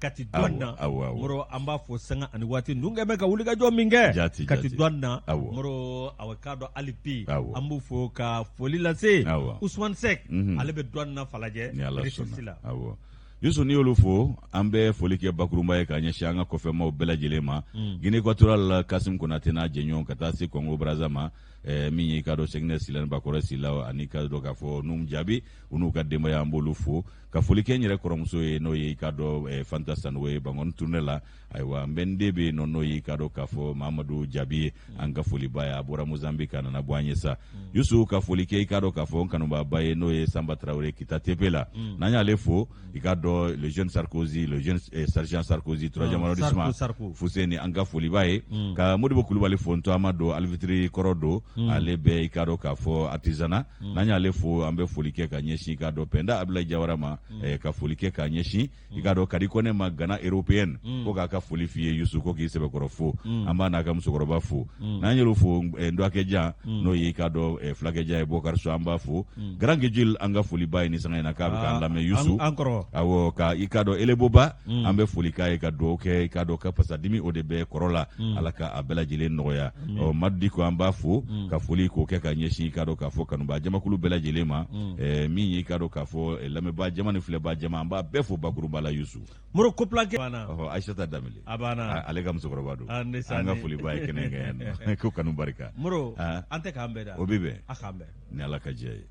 Kati douane na. Awɔ, awɔ. Moro an b'a fo sanga ani waati ninnu kɛ bɛ ka wulikajɔ min kɛ. Jaati, Kati jaati. douane na. Awɔ. Moro awɔ k'a dɔn hali bi. Awɔ. An b'u fo ka foli lase. Awɔ. Ousmane Seck. Ale bɛ douane na Falajɛ. Ni Ala recherche la. sɔnna. Awɔ. Yusu n'i y'olu fo an bɛ foli kɛ bakurunba ye k'a ɲɛsin an ka kɔfɛmaw bɛɛ lajɛlen ma. Guinée équatoriale la Kasim Konate n'a jɛɲɔgɔn ka taa se Congo Brazza ma. Min ye i k'a dɔn Sɛginɛ Sila ni Bakɔrɔ Sila ani k'a dɔn k'a fɔ Num Jaabi u n'u ka denbaya an b'olu fo ka foli kɛ n yɛrɛ kɔrɔmuso ye n'o ye i k'a dɔn Fanta Sanogo ye Bankɔni tournée la ayiwa n bɛ n den bɛ yen nɔ n'o ye i k'a dɔn k'a fɔ Mamadu Jaabi ye an ka foliba ye a bɔra Mozambique a nana bɔ an ye sa Yusu ka foli kɛ i k'a dɔn k'a fɔ n kanubaaba ye n'o ye Sanba Tarawele Kita TP la n'an y'ale fo i k'a dɔn le jeune Sarkozy le jeune sergent Sarkozy troisième arrondissement Fuseni an ka foliba ye ka Modibo Kulubali fo n to ama don alifitiri kɔrɔ don ale bɛ i k'a dɔn k'a fɔ artisanat n'an y'ale fo an bɛ foli kɛ ka ɲɛsin i k'a dɔn Pɛnda Abdoulaye Jawara ma ka foli kɛ ka ɲɛsin i k'a dɔn Kadi Kɔnɛ ma Gana européenne ko k'a ka foli f'i ye Yusu ko k'i sɛbɛkɔrɔ fo an b'a n'a ka musokɔrɔba fo n'an y'olu fo n dɔgɔkɛ jan n'o ye i k'a dɔn fulakɛ jan ye Bɔkari So an b'a fo Grand Gejil an ka foliba ye ni sanga in na k'a bɛ k'an lamɛn Yusu awɔ ka i k'a dɔn Eleboba an bɛ foli k'a ye ka dugawu kɛ i k'a dɔn ka fasadimi o de bɛ kɔrɔ la Ala ka a bɛɛ lajɛlen nɔgɔya ɔ Madu Diko an b'a fo ka foli k'o kɛ ka ɲɛsin i k'a dɔn k'a fɔ kanubaa jamakulu bɛɛ lajɛlen ma min ye i k'a dɔn k'a fɔ lamɛnbaa jama ni filɛbaa jama an b'a bɛɛ fo bakurunba la Yusu Moro Koplankɛ Ayisata Danbele a banna ale ka musokɔrɔba don an ka foliba ye kɛnɛ kan yan nɔ ko kanu barika Moro an tɛ k'an bɛn da o bɛ bɛn a k'an bɛn ni Ala ka jɛ ye.